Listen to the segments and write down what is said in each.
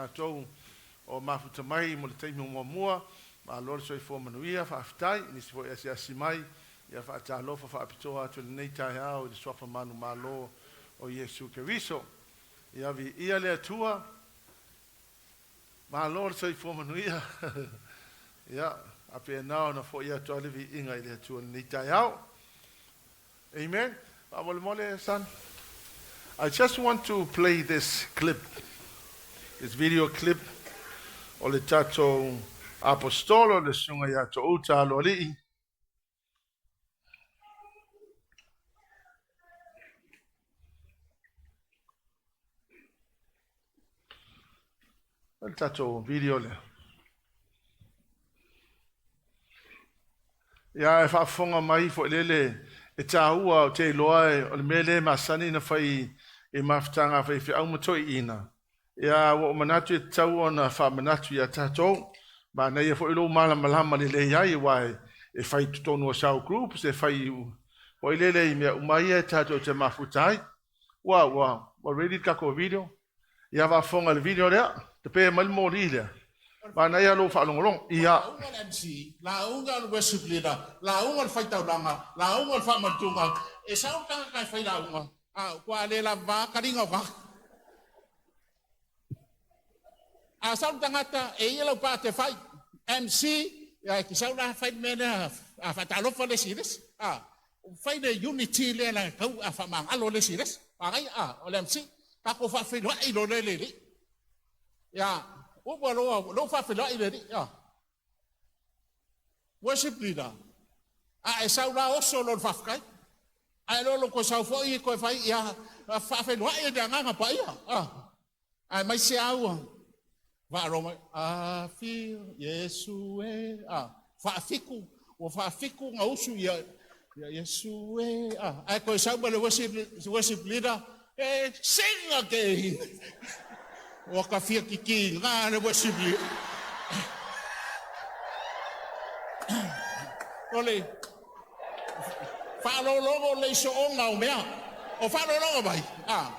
tatou o mafuta mai mo le taimi muamua. Malo le soifua manuia, faafetai i nisi foi e asiasi mai. Ia faatalofa faapitoa atu i lenei taeao i le Suafa manumalo o Iesu Keriso. Ia viia le Atua. Malo le soifua manuia. Ia, faapena ona foi atu lava le viiga i le Atua i lenei taeao. Amen. Faamolemole, son. I just want to play this clip, this video clip o le tatou Apostolo, le Susuga ia Toouta Aloalii. O le tatou video lea. Ia, e faafofoga mai foi lele e tāua o te iloa e, o le mea lea e masani na fai i mafutaga a faifeau ma toeaiina. Ia, ua ou manatu e tatau ona faamanatu iā tatou. Manaia foi lou malamalama lelei ai, aua e fai i totonu o cell groups, e fai foi lele i mea uma ia e tatou te mafuta ai. Ua, ua, ua ready le tatou video. Ia faafofoga i le video lea, tape mai le moli lea. Manaia lou faalogologo. Ia. Lauga le MC, lauga le worship leader, lauga le faitaulaga, lauga le faamautuga, e sau le tagata e fai lauga, a ua le lava kaliga o tagata. A sau le tagata e ia lau paa te fai, MC, ia e te sau la fai le mea lea, a faatalofa le isi i le isi. A, fai le unity lea la tau a faamagalo le isi i le isi. Manaia, a, o le MC, tatou faafeiloai loa lea i le alii. Ia, uma loa, lou faafeiloai i le alii, a. Worship leader, a e sau la oso loa le faafetai. Ae loa lo toe sau foi toe fai ia faafeiloai le agaga paia. Ah. Ae mai se au faalogo mai afio Iesu e ah. Faafitu ua faafitu na usu ia ia Iesu e ah. Ae toe sau ma le worship, worship leader e sing again. Ua ka fia kiki ngā le worship leader. O le faalologo le isoonga o mea. O faalologo mai. Ah.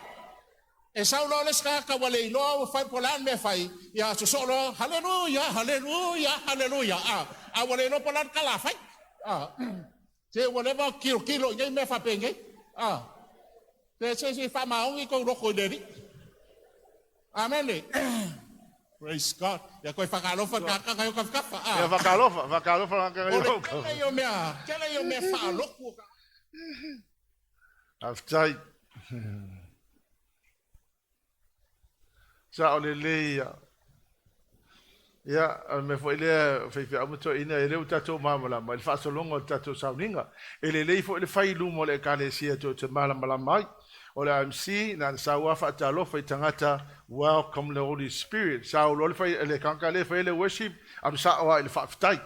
E sau loa le isi tagata ua le iloa ua fai po o le a le mea e fai, ia sosoo loa, Haleluia, haleluia, haleluia. Ah. A ua le iloa po o le a le tala a fai. Ah. Se ua leva ona tilotilo i nei mea faapenei. Ah. Se se se faamaoni tou loto i le Alii. Amene. Praise God. Ia koe whakalofa ka kanga i o kawhikawha. Ah. Ia whakalofa, whakalofa ka kanga i o kawhikawha. O le tele i o mea, tele i o mea whaaloku o ka. Faafetai. Sa o lelei ia. Ia, o le mea foi lea, faifeau ma toeaiina, e le o tatou malamalama i le faasologa o le tatou sauniga. E lelei foi le fai i luma o le Ekalesia tou te malamalama ai. O le MC, na ona sau lava faatalofa i tagata, welcome the Holy Spirit. Sau loa le fai, le tagata lea e faia le worship, alu sao lava i le faafetai.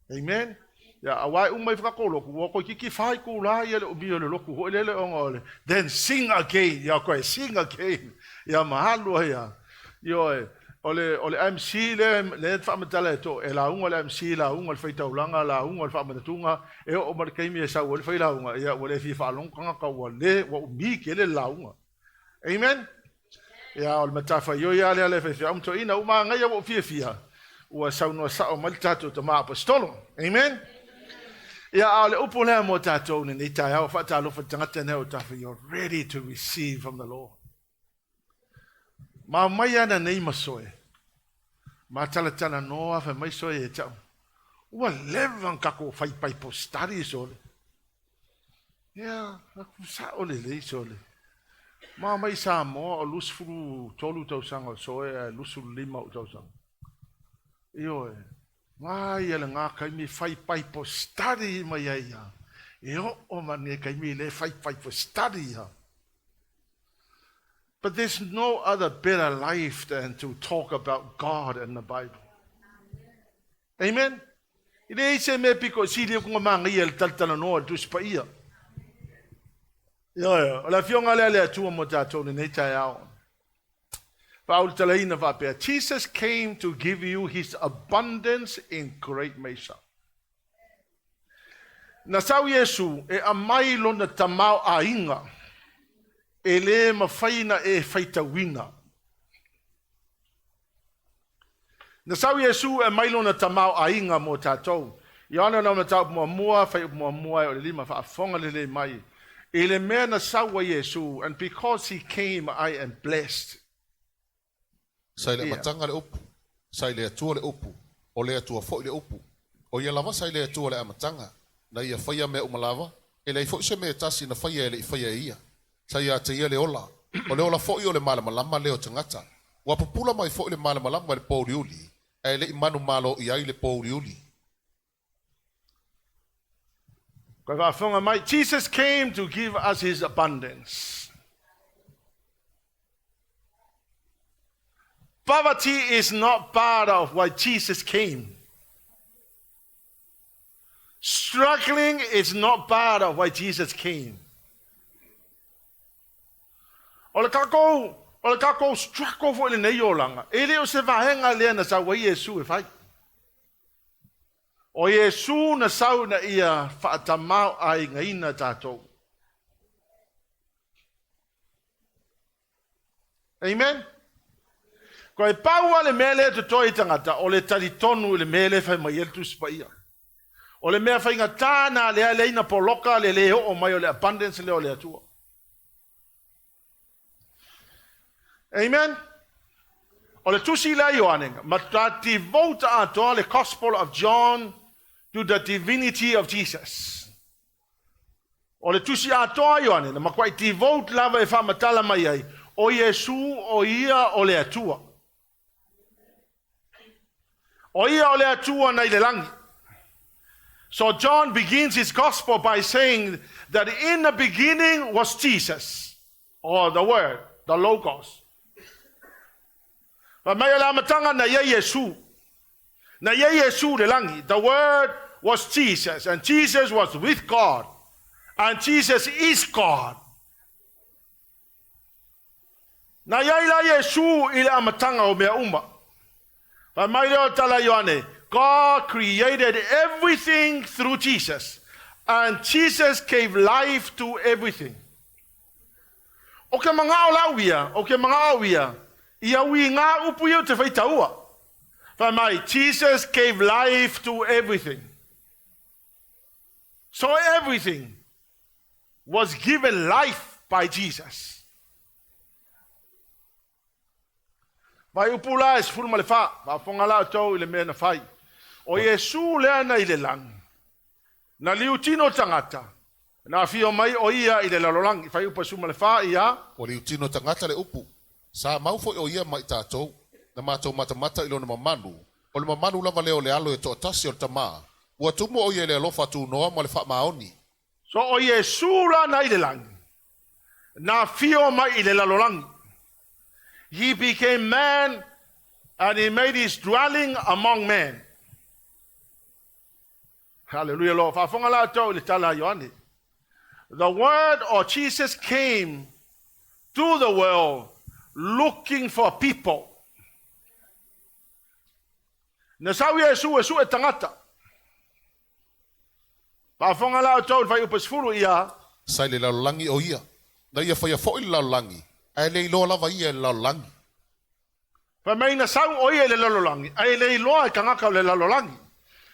Amen. Ia, aua e uma ifo tatou lotu, ua toeitiiti fa itula ia le umi o le lotu foi lele ona o le then sing again, ia toe sing again. Ia ma alu ai lava. Ioe, o le, o le MC lea, lea e faamatala e to, e lauga le MC, lauga le faitaulaga, lauga le faamanatuga, e oo mai le taimi e sau ai le failauga, ia ua le fia faalogo tagata ua le, ua umi tele le lauga. Amen? Ia, o le matafaioi lava lea a le faifeau ma toeaina, ua manaia ua ou fiafia, ua saunoa sao mai le tatou tama aposetolo. Amen? Ia, a o le upu lea mo tatou lenei taeao, faatalofa i le tagata nei o tafa, you're ready to receive from the Lord. Ma mai ana nei ma soe, ma talatala noa fai mai soe e tau, ua leva na tatou fai Bible study sole. Ia, aku sao lelei sole. Ma mai Samoa o 23 tausaga o soe ae 25 ou tausaga. Ioe, ngā ia le ngā kaimi fai Bible study mai ai ia. E oo ma nei kaimi le fai Bible study ia. But there's no other better life than to talk about God and the Bible. Amen? E leai se mea pito i sili aku nga māngaia le talatalanoa i le Tusi Paia. Ioe, o le afioga lea le Atua mo tatou lenei taeao. Faaulutalaina faapea, Jesus came to give you his abundance in great measure. Na sau Iesu e aumai lona tamaoaiga e le mafai ona e faitauina. Na sau Iesu e aumai lona tamaoaiga mo tatou. Ioane ana mataupu muamua, fuaiupu muamua e oo i le lima, faafofoga lelei mai i le mea na sau ai Iesu, and because he came I am blessed. Sa i le amataga le Upu, sa i le Atua le Upu, o le Atua foi le Upu. O ia lava sa i le Atua i le amataga, na Ia faia mea uma lava, e leai foi se mea e tasi na faia e le i faia e Ia. Sa ia te Ia le ola, o le ola foi o le malamalama lea o tagata. Ua pupula mai foi le malamalama i le pōuliuli, ae le i manumalo i ai le pōuliuli. Koe faafofoga mai, Jesus came to give us his abundance. Poverty is not part of why Jesus came. Struggling is not part of why Jesus came. O le tatou, o le tatou struggle foi lenei olaga, e le o se vaega lea na sau ai Iesu e fai. O Iesu na sau ina ia faatamaoaigaina tatou. Amen. Koe pau lava le mea lea e totoe i tagata, o le talitonu i le mea lea e fai mai ai le Tusi Paia. O le mea faigata lena lea lea ina poloka le le oo mai o le abundance lea o le Atua. Amen. O le tusi lea a Ioane, matua devote atoa le Gospel of John to the divinity of Jesus. O le tusi atoa a Ioane, na matuai devote lava e faamatala mai ai, o Iesu o ia o le Atua. O ia o le Atua nai le lagi. So John begins his gospel by saying that in the beginning was Jesus, or the Word, the Logos. Fai mai o le amataga na i ai Iesu. Na i ai Iesu i le lagi. The Word was Jesus, and Jesus was with God, and Jesus is God. Na i ai la Iesu i le amataga o mea uma. Fai mai lea o le tala a Ioane, God created everything through Jesus, and Jesus gave life to everything. O ke manaʻo lau ia, o ke manaʻo au ia, ia ui ngā upu ia o te whaitaua. Fai mai, Jesus gave life to everything. So everything was given life by Jesus. Vai upu la e 14, faafofoga la outou i le mea na fai. O Iesu lea na i le lagi, na liutino tagata, na afio mai o ia i le lalolagi. Fai upu e 14 ia. Ua liutino tagata le upu, sa mau foi o ia ma i tatou, na matou matamata i lona mamalu, o le mamalu lava lea o le Alo e toatasi o le Tama, ua tumu o ia i le alofa tunoa ma le faamaoni. So o Iesu la na i le lagi, na afio mai i le lalolagi. He became man and he made his dwelling among men. Hallelujah Lord. Faafofoga la outou i le tala a Ioane. The word or Jesus came to the world looking for people. Na sau Iesu e sue tagata. Faafofoga la outou i le fuaiupu 10 ia. Sa i le lalolagi o ia. Na ia faia foi le lalolagi, ae le iloa lava ia e le lalolagi. Fai mai na sau o ia i le lalolagi, ae le iloa e tagata o le lalolagi.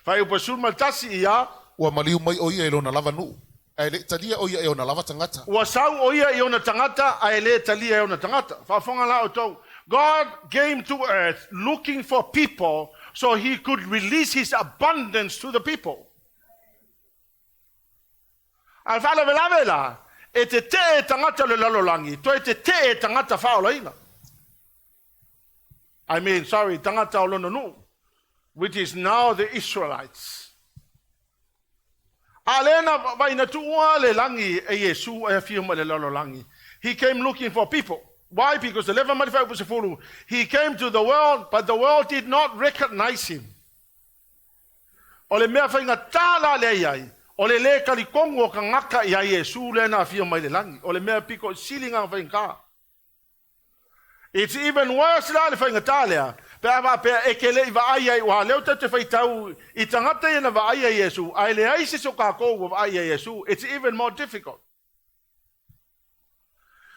Fuaiupu 11 ia. Ua maliu mai o ia i lona lava nuu, ae le i talia o ia e ona lava tagata. Ua sau o ia i ona tagata, ae le talia e ona tagata. Faafofoga la outou, God came to earth looking for people so he could release his abundance to the people. A le faalavelave la, e tetee tagata o le lalolagi, toe tetee tagata faaolaina. I mean, sorry, tagata o lona nuu, which is now the Israelites. A lea na vai na tuua le lagi e Iesu e afio mai le lalolagi. He came looking for people. Why? Because the leva mai le fuaiupu 10, he came to the world, but the world did not recognize him. O le mea faigata la lea i ai, o le lē talitonu o tagata iā Iesu lea na afio mai le lagi. O le mea pito sili na faigata. It's even worse la le faigata lea, pe a faapea e te le i vaai ai, aua lea ou te faitau i tagata ia na vaai ia Iesu, ae leai se isi o tatou ua vaai ia Iesu. It's even more difficult.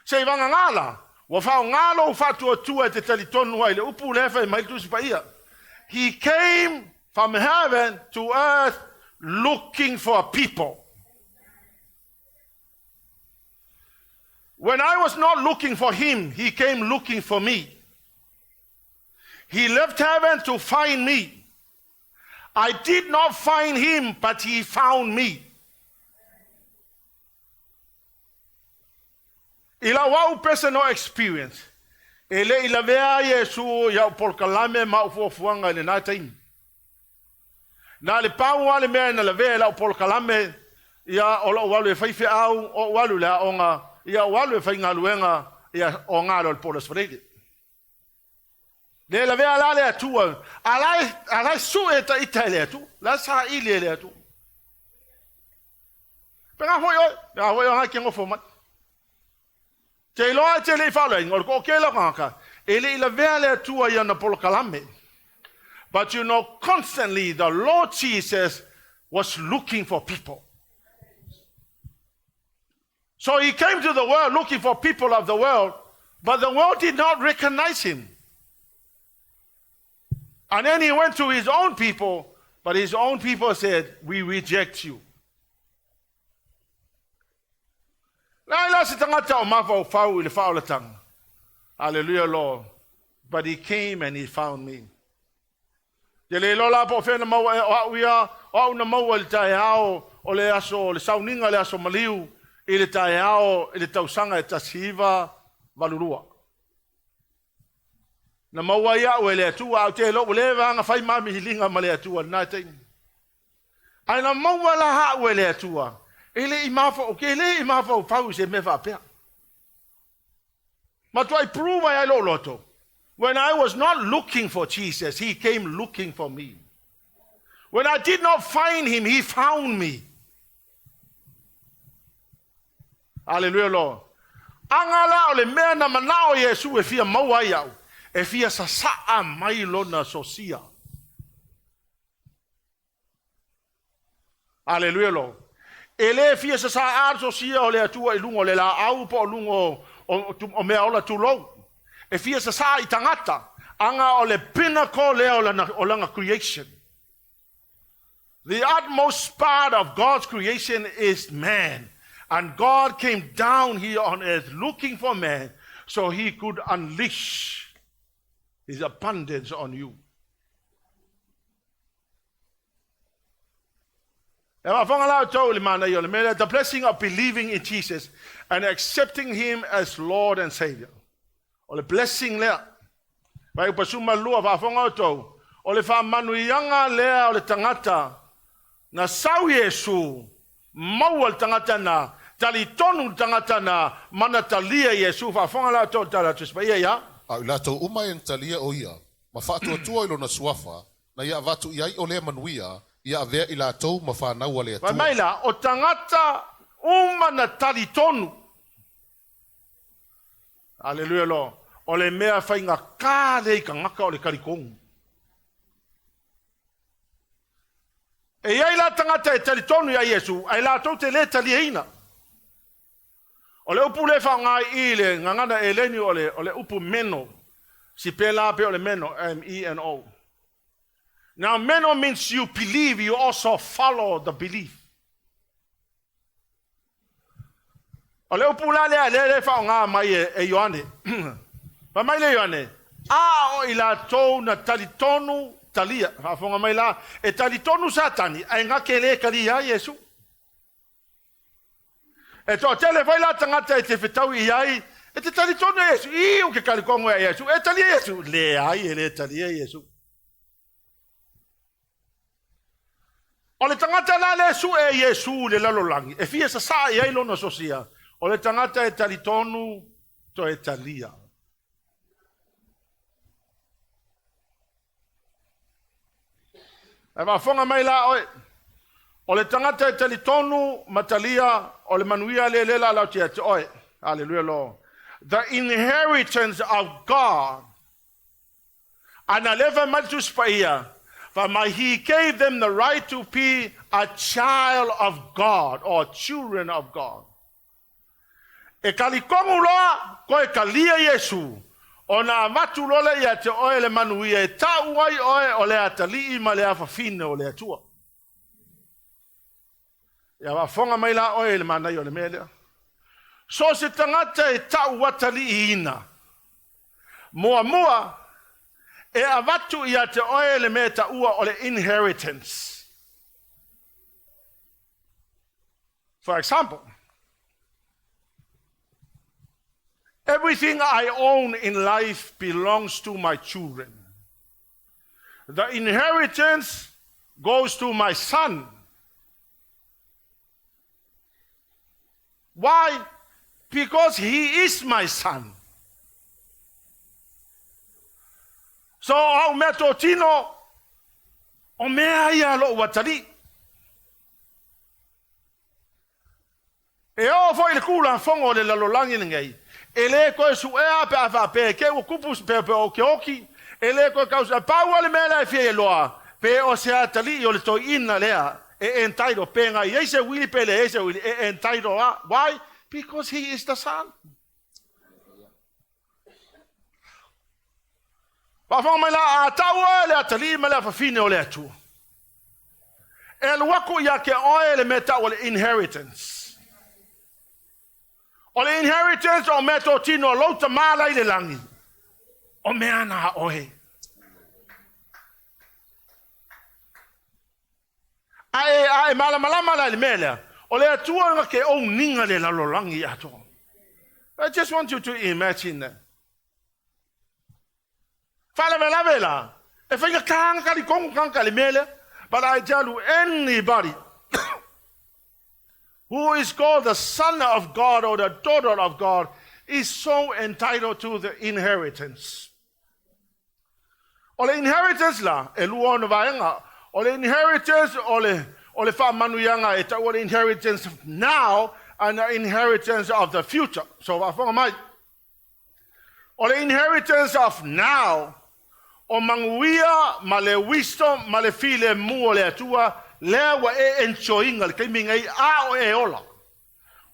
Se i vagana la, ua faaaoga lou faatuatua e te talitonu ai i le upu lea e fai mai le Tusi Paia. He came from heaven to earth looking for people. When I was not looking for him, he came looking for me. He left heaven to find me. I did not find him, but he found me. I lau au personal experience, e le i lavea Iesu i au polokalame ma au fuafuaga i lena taimi. Na le pau lava le mea na lavea i lau polokalame, ia o lou alu e fai feau, ou alu i le aoga, ia ou alu e faigaluega, ia o galo i le po o le Aso Faraile. Le lavea la le Atua, a la e sue e taita e le Atua, la e saili e le Atua. Pe ngā foi oe, pe ngā foi oe ke ngofo mai. Te iloa e te le i faaolaina, o le toatele o tagata, e le i lavea le Atua i ana polokalame. But you know, constantly the Lord Jesus was looking for people. So he came to the world looking for people of the world, but the world did not recognize him. And then he went to his own people, but his own people said, We reject you. La ila se tagata o mafaufau i le faaolataga. Hallelujah, Lord. But he came and he found me. Te le iloa la po o fea na maua e o au ia, o au na maua i le taeao o le aso, o le sauniga le aso maliu i le taeao i le tausaga e 1982. Na maua ai au e le Atua, au te iloa ua leva ona fai ma mihiliga ma le Atua i lena taimi. Ae na maua la au e le Atua, e le i mafaufau, ke le i mafaufau i se mea faapea. Matuai prove ai ai lou loto. When I was not looking for Jesus, he came looking for me. When I did not find him, he found me. Hallelujah, Lord. Aga la o le mea na manao Iesu e fia maua ai au, e fia sasaa mai lona sosia. Aleluia Lord. E le fia sasaa le sosia o le Atua i luga o le laau po o luga o mea ola tulou. E fia sasaa i tagata, aga o le pinnacle lea o lana creation. The utmost part of God's creation is man. And God came down here on earth looking for man so he could unleash his abundance on you. E faafofoga la outou i le manaia o le mea lea, the blessing of believing in Jesus and accepting him as Lord and Savior. O le blessing lea. Vai upa suma lua faafofoga outou, o le faamanuiaga lea o le tagata na sau Iesu, maua le tagata na, talitonu le tagata na, mana talia Iesu, faafofoga la outou i le tala a Tusi Paia ia. A o i latou uma e na talia o ia, ma faatuatua i lona suafa, na ia avatu i ai o lea manuia, ia avea i latou ma fanau a le Fai Atua. mai la, o tagata uma na talitonu. Aleluia Lord. O le mea faigata lea i tagata o le talitonu. E i ai la tagata e talitonu ia Iesu, ae latou te le taliaina. O le upu lea e faaaoga i i le gagana Eleni o le, o le upu meno. Sipela pe o le meno, M-E-N-O. Now meno means you believe, you also follow the belief. O le upu la lea lea e faaaoga mai e, e Ioane. Fai mai le Ioane, a o i latou na talitonu talia. Faafofoga mai la, e talitonu Satani, ae gake le talia ai Iesu. E toatele foi la tagata e te fetau i ai, e te talitonu ia Iesu. I, o ke talikongo ia Iesu. E talia Iesu. Leai, e le talia Iesu. O le tagata la lea e sue e Iesu i le lalolagi, e fia sasaa i ai lona sosia, o le tagata e talitonu toe talia. Ae faafofoga mai la oe, o le tagata e talitonu ma talia, o le manuia lea lea la lau ia te oe. Hallelujah, Lord. The inheritance of God. Ana lea fai mai le Tusi Paia, fai mai, He gave them the right to be a child of God or children of God. E talitonu loa, koe talia Iesu. Ona avatu loa lea ia te oe le manuia e tau ai oe o le atalii ma le afafine o le Atua. Ia faafofoga mai la oe i le manaia o le mea lea. So o se tagata e tau ataliiina, muamua e avatu ia te oe le mea e taua o le inheritance. For example, everything I own in life belongs to my children. The inheritance goes to my son. Why? Because he is my son. So o au mea totino, o mea ia lo'u atalii. E oo foi i le Tulafono o le lalolagi lenei, e le toe suea pe a faapea e te i ua tupu se pea o te oti, e le toe tau suea. Pau lava le mea lea e fia iloa, pe o se atalii o le toeaina lea e entitle, pe na i ai se uili pe leai se uili, e entitle lava. Why? Because he is the son. Faafofoga mai la, a tau oe le atalii ma le afafine o le Atua, e alu atu ia te oe le mea tau o le inheritance. O le inheritance o mea totino a lou tamā la i le lagi, o mea na a oe. A e malamalama la i le mea lea, o le Atua na te own-ina le lalolagi atoa. I just want you to imagine that. Faalavelave la, e faigata ona talitonu tagata i le mea lea. But I tell you, anybody who is called the son of God or the daughter of God is so entitled to the inheritance. O le inheritance la, e lua ona vaega. O le inheritance o le faamanuiaga e tau o le inheritance now and the inheritance of the future. So faafofoga mai. O le inheritance of now, o manuia ma le wisdom ma le filemu o le Atua, lea ua e enjoy-ina le taimi nei a o e ola.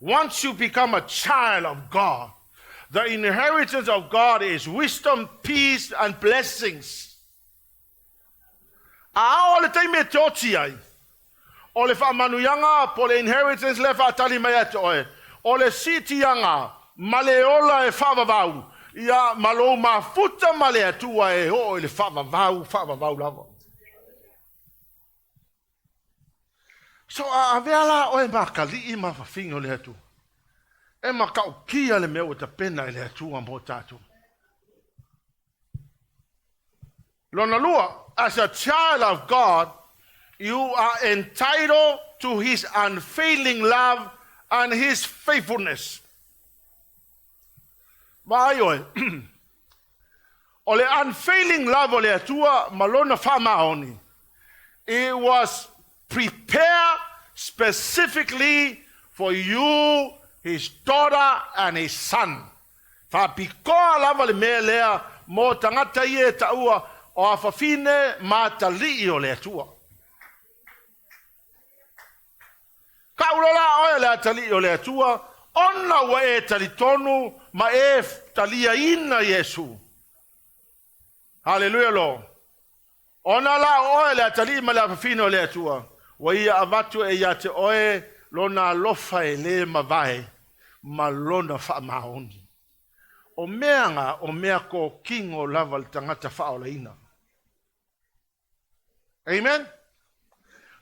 Once you become a child of God, the inheritance of God is wisdom, peace and blessings. A o le taimi e te oti ai, o le faamanuiaga po le inheritance lea faatali mai ate oe, o le siitiaga ma le ola e faavavau, ia ma lou mafuta ma le Atua e oo i le faavavau, faavavau lava. So a avea la oe ma atalii ma afafine o le Atua, e matautia le mea ua tapena e le Atua mo tatou. Lona lua, as a child of God, you are entitled to his unfailing love and his faithfulness. Vaai oe, o le unfailing love o le Atua ma lona faamaoni, it was prepared specifically for you, his daughter and his son. Faapitoa lava le mea lea mo tagata ia e taua o afafine ma atalii o le Atua. Tau loa la oe le atalii o le Atua, ona ua e talitonu ma e taliaina Iesu. Haleluia lo. Ona la o oe le atalii ma le afafine o le Atua, ua ia avatu e ia te oe lona alofa e le mavae ma lona faamaoni. O mea na o mea totino lava le tagata faaolaina. Amen.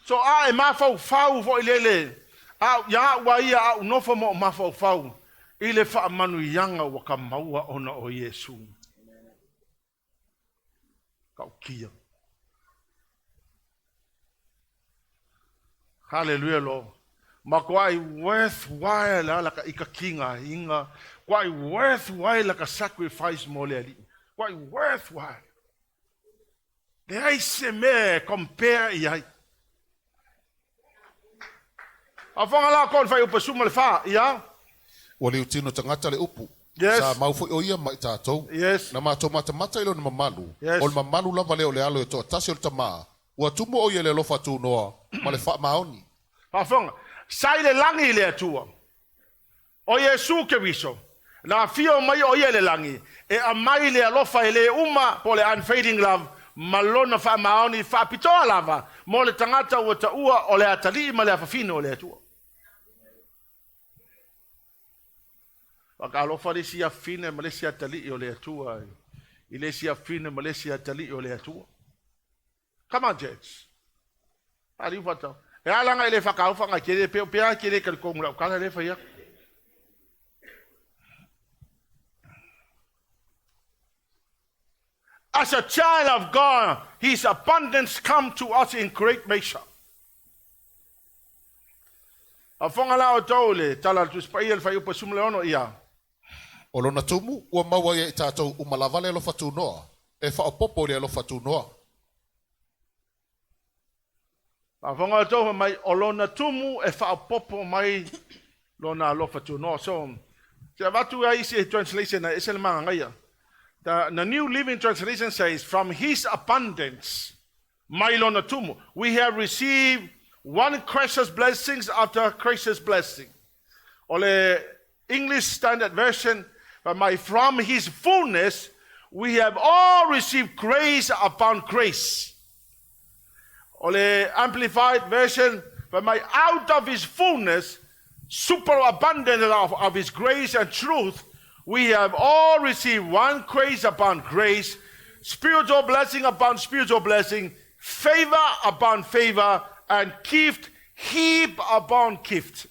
So a e mafaufau foi lele, a ia ua ia au nofo mo mafaufau i le faamanuiaga ua ka maua ona o Iesu. Kaukia. Hallelujah lo. Ma koai worthwhile ala ka ikakinga inga. Koai worthwhile ka sacrifice mo le ali. Koai worthwhile. Leai se mea e compare i ai. Afoga la ko le fuaiupu 14, ia. Ua liutino tagata le upu. Yes. Sa mau foi o ia ma i tatou. Yes. Na matou matamata i lona mamalu. Yes. O le mamalu lava lea o le alo e toatasi o le tamā. Ua tumu o ia i le alofa tunoa ma le faamaoni. Faafofoga. Sa i le lagi le Atua. O Iesu Keriso. Na afio mai o ia i le lagi, e aumai le alofa e le uma po o le unfailing love ma lona faamaoni faapitoa lava mo le tagata ua taua o le atalii ma le afafine o le Atua. Faatalofa le isi afafine ma le isi atalii o le Atua i le isi afafine ma le isi atalii o le Atua. Come on, church. Faaliu faatau. E ala nga i le whakaufa nga kere peo pea kere ka kongu lau kala le whaia. As a child of God, His abundance come to us in great measure. A fonga la o tau le tala le Tusi Paia le fuaiupu 16 ia. O lona tumu, ua maua ai e i tatou uma lava le alofa tunoa, e faaopoopo i le alofa tunoa. Faafofoga outou fai mai, o lona tumu e faaopoopo mai lona alofa tunoa. So, se avatu ai isi translation e ese le magagaia. The New Living Translation says, from his abundance, mai lona tumu, we have received one gracious blessings after gracious blessing. O le English Standard Version, fai mai, from his fullness, we have all received grace upon grace. O le Amplified Version, fai mai, out of his fullness, superabundant of his grace and truth, we have all received one grace upon grace, spiritual blessing upon spiritual blessing, favor upon favor, and gift heap upon gift.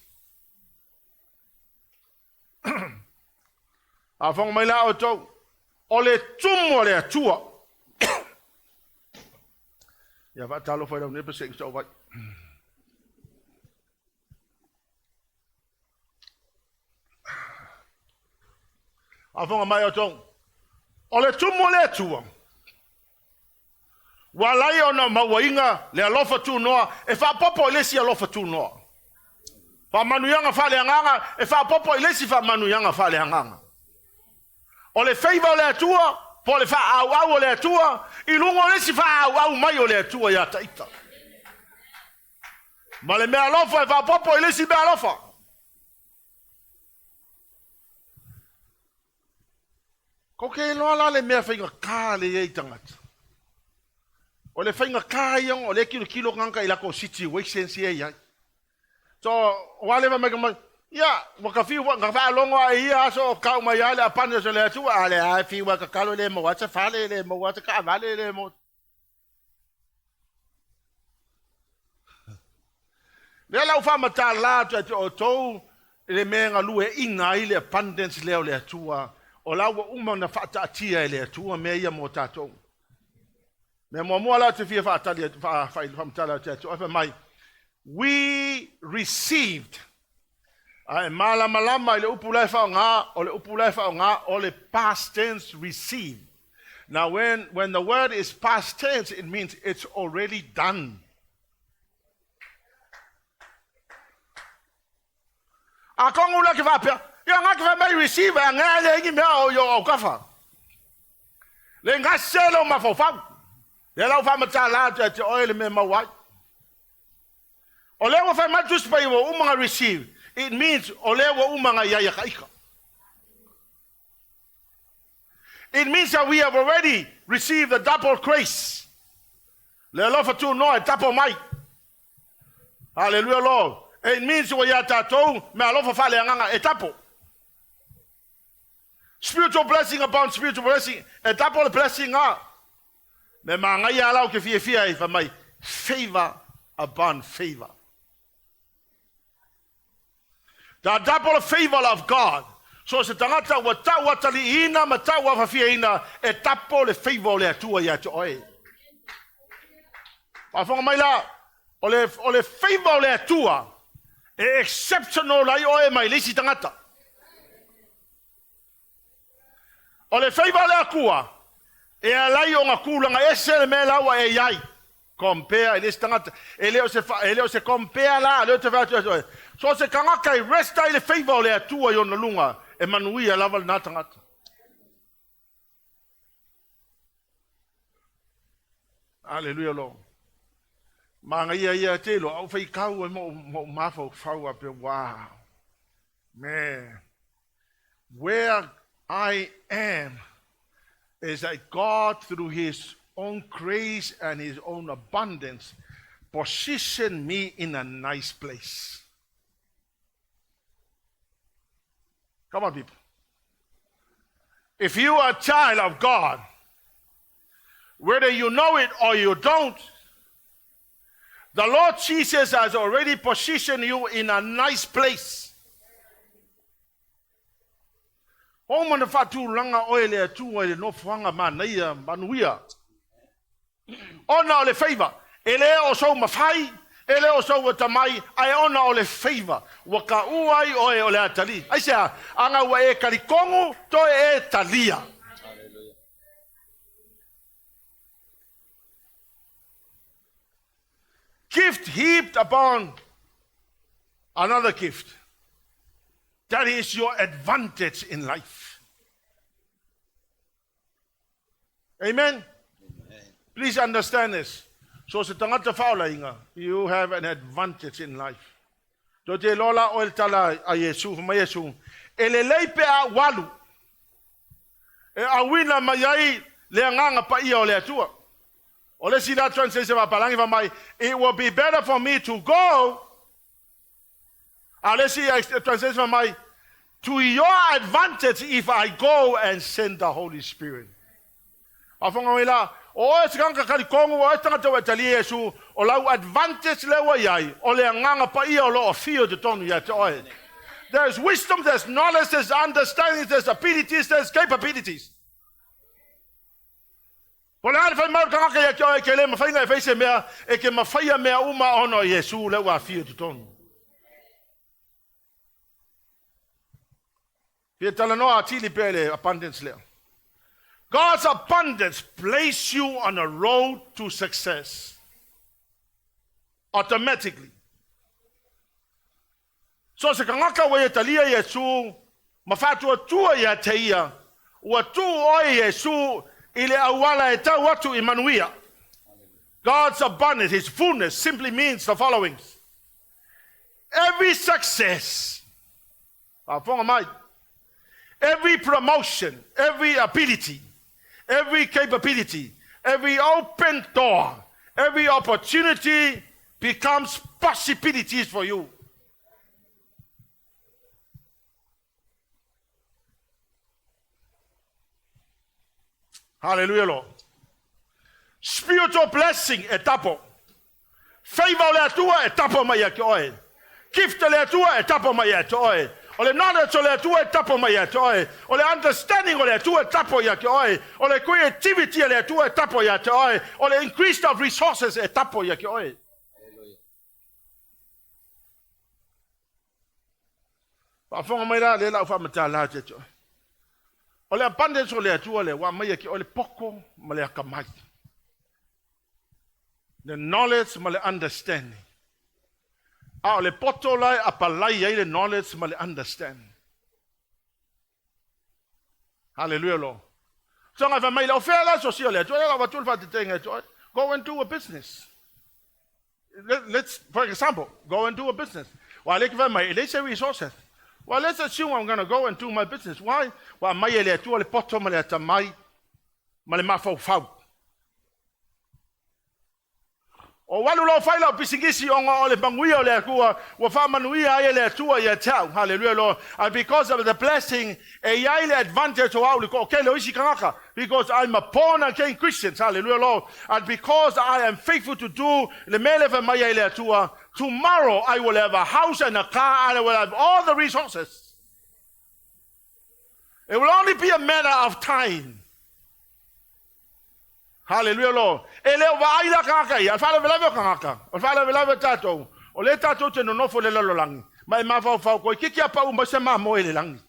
Faafofoga mai la outou, o le tumu o le Atua. Ia faatalofa i lau nepa se i vai. Faafofoga mai outou, o le tumu o le Atua. Ua ala ai ona mauaina le alofa tunoa e faaopoopo i le isi alofa tunoa. Faamanuiaga faaleagaga e faaopoopo i le isi faamanuiaga faaleagaga. O le favour o le Atua po o le faaauau o le Atua i luga o le isi faaauau mai o le Atua ia Taita. Ma le meaalofa e faaopoopo i le isi meaalofa. Ko ke iloa la le mea faigata le i ai tagata. O le faigata ia o le kilokilo tagata i lakou situations ia e i ai. So, ua leva mai ka mai, ia, ua ka fiu foi, ka faalogo lava i ia aso o tau mai lava le abundance o le Atua, a lea lava e fiu lava e tatalo e le maua atu se fale, e le maua atu se taavale, e le maua. Lea la ua faamatala atu ia te outou le mea e galueaiina ai le abundance lea o le Atua, o la ua uma ona faataatia e le Atua mea ia mo tatou. Mea muamua la ou te fia faatali atu, faamatala atu ia te oe, fai mai, we received. A e malamalama i le upu la e faaaoga, o le upu la e faaaoga o le past tense receive. Now when the word is past tense, it means it's already done. A kongu la ke faapea, ia nga ke fai mai receive a nga le ingi mea o yo au kafa. Le nga se lo mafaufau. Le lau faamatala atu ia te oe le mea mau ai. O lea ua fai mai le Tusi Paia ua uma ona receive, it means o lea ua uma ona i ai ia taita. It means that we have already received the double grace. Le alofa tunoa e tapo mai. Hallelujah Lord. It means ua ia tatou me alofa faaleagaga e tapo. Spiritual blessing upon spiritual blessing. E tapo le blessing a. Me māngaia ala o ke fiafia e fai mai, favor upon favor. The double favor of God. So se tagata ua tau ataliiina ma tau afafiaina e tapo le favor o le Atua ia te oe. Faafofoga mai la, o le, o le favor o le Atua e exceptional ai oe mai le isi tagata. O le faiva o le Atua, e ala ai ona tulaga ese le mea la ua e i ai. Compare i le isi tagata. E le o se, e le o se compare la, lea ou te fai atu ai. So o se tagata e rest ai le faiva o le Atua i ona luga, e manuia lava lena tagata. Aleluia Lord. Manaia ia te iloa, au faitau ai ma ou mafaufau a pe, wow, man. Where I am is that God, through His own grace and His own abundance, positioned me in a nice place. Come on, people. If you are a child of God, whether you know it or you don't, the Lord Jesus has already positioned you in a nice place. Ua uma ona faatulaga oe e le Atua i le nofoaga manaia manuia. Ona o le faiva, e le o sou mafai, e le o sou atamai, ae ona o le faiva, ua kaua ai oe o le atalii. Aisea? Aga ua e talitonu, toe e talia. Gift heaped upon another gift. That is your advantage in life. Amen? Please understand this. So se tagata faaolaina, you have an advantage in life. Tou te iloa la oe le tala a Iesu, fai mai Iesu, e lelei pe a ou alu, e auina mai ai le agaga paia o le Atua. O le isi la translation faapalagi fai mai, it will be better for me to go. A o le isi translation fai mai, to your advantage if I go and send the Holy Spirit. Faafofoga mai la, o oe se tagata talitonu, o oe se tagata ua e talia Iesu, o lau advantage lea ua i ai, o le agaga paia o lo o afio i totonu ia te oe. There's wisdom, there's knowledge, there's understanding, there's abilities, there's capabilities. Po o le a le fai mai o le tagata ia te oe, e te le mafai ona e fai se mea, e te mafaia mea uma ona o Iesu lea ua afio i totonu. Fia talanoa atili pea i le abundance lea. God's abundance place you on a road to success. Automatically. So se tagata ua ia talia Iesu ma faatuatua ia te ia, ua tuu oe Iesu i le auala e tau atu i manuia. God's abundance, His fullness, simply means the following. Every success, faafofoga mai, every promotion, every ability, every capability, every open door, every opportunity becomes possibilities for you. Hallelujah, Lord. Spiritual blessing e tapo. Favor o le Atua e tapo mai ia te oe. Gift o le Atua e tapo mai ia te oe. O le knowledge o le Atua e tapo mai ia te oe. O le understanding o le Atua e tapo ia te oe. O le creativity o le Atua e tapo ia te oe. O le increase of resources e tapo ia te oe. Faafofoga mai la lea la au faamatala atu ia te oe. O le abundance o le Atua lea ua aumai ia te oe le poto ma le atamai. The knowledge ma le understanding. A o le poto la e apalai ai le knowledge ma le understanding. Hallelujah, Lord. Soga fai mai le o fea la sosia o le Atua, lea la avatu le faateteina e te oe. Go and do a business. Let's, for example, go and do a business. Wa le ke fai mai, e leai se resources. Well, let's assume I'm going to go and do my business. Why? Ua aumai e le Atua le poto ma le atamai ma le mafaufau. O alu loa fai lau pisinisi ona o le manuia o le Atua, ua faamanuia ai e le Atua ia te au. Hallelujah, Lord. And because of the blessing, e i ai le advantage o au i le toatele o isi tagata. Because I'm a born again Christian. Hallelujah, Lord. And because I am faithful to do le mea lea e fai mai ai le Atua, tomorrow I will have a house and a car and I will have all the resources. It will only be a matter of time. Hallelujah, Lord. E le o vaai la tagata ia, o le faalavelave o tagata, o le faalavelave o tatou, o lea tatou te nonofo i le lalolagi, ma e mafaufau koe, kiki a pau mai se mamoe i le lagi.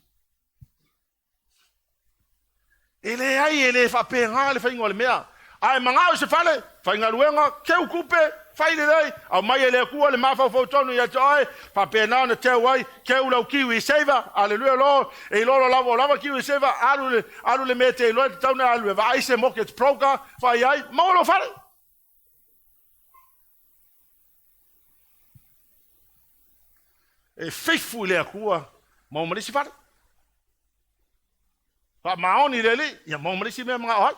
E leai, e le faapena le faiga o le mea. A e manao i se fale, faigaluega, keu tupe, fai lelei, aumai e le Atua le mafaufau tonu ia te oe, faapena ona teu ai, keu lau kiwi saver, aleluia Lord, e iloa lo lava o lava kiwi saver, alu le, alu le mea e te iloa e tatau ona alu e vaai se mortgage broker, fai ai, maua lou fale. E faithful i le Atua, maua ma le isi fale. Faamaoni le Alii, ia maua ma le isi mea e manao ai.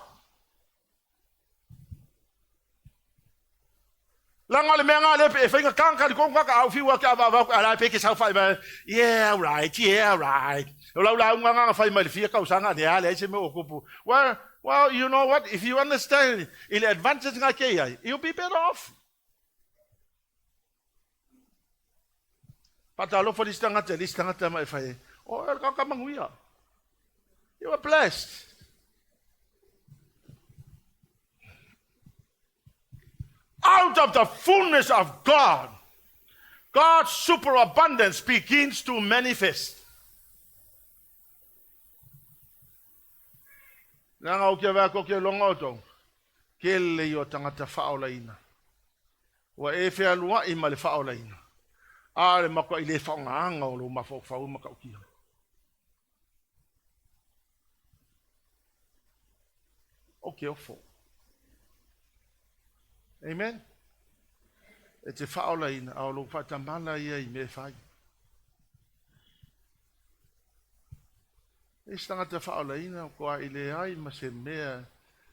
Leaga o le mea lena lea pe e fai gata na talitonu tagata a ou fiu lava ou te avaava atu, a la e pei e te saofai mai, yeah right, yeah right. O lau lauga lena na fai mai le fia tausaga, lea leai se mea ua tupu. Well, well, you know what, if you understand i le advantage lena e te i ai, you'll be better off. Faatalofa le isi tagata i le isi tagata ma e fai ai, O oe o le tagata manuia. You are blessed. Out of the fullness of God, God's superabundance begins to manifest. Leaga ou te vaai atu ou te iloga outou, tele ia o tagata faaolaina. Ua e fealuai ma le faaolaina, a o le matuai le faaaogaina o lou mafaufau e matautia. Ou te ofo. Amen. E te faaolaina, a o lou faatamala ia i mea e fai. E isi tagata faaolaina koa i leai ma se mea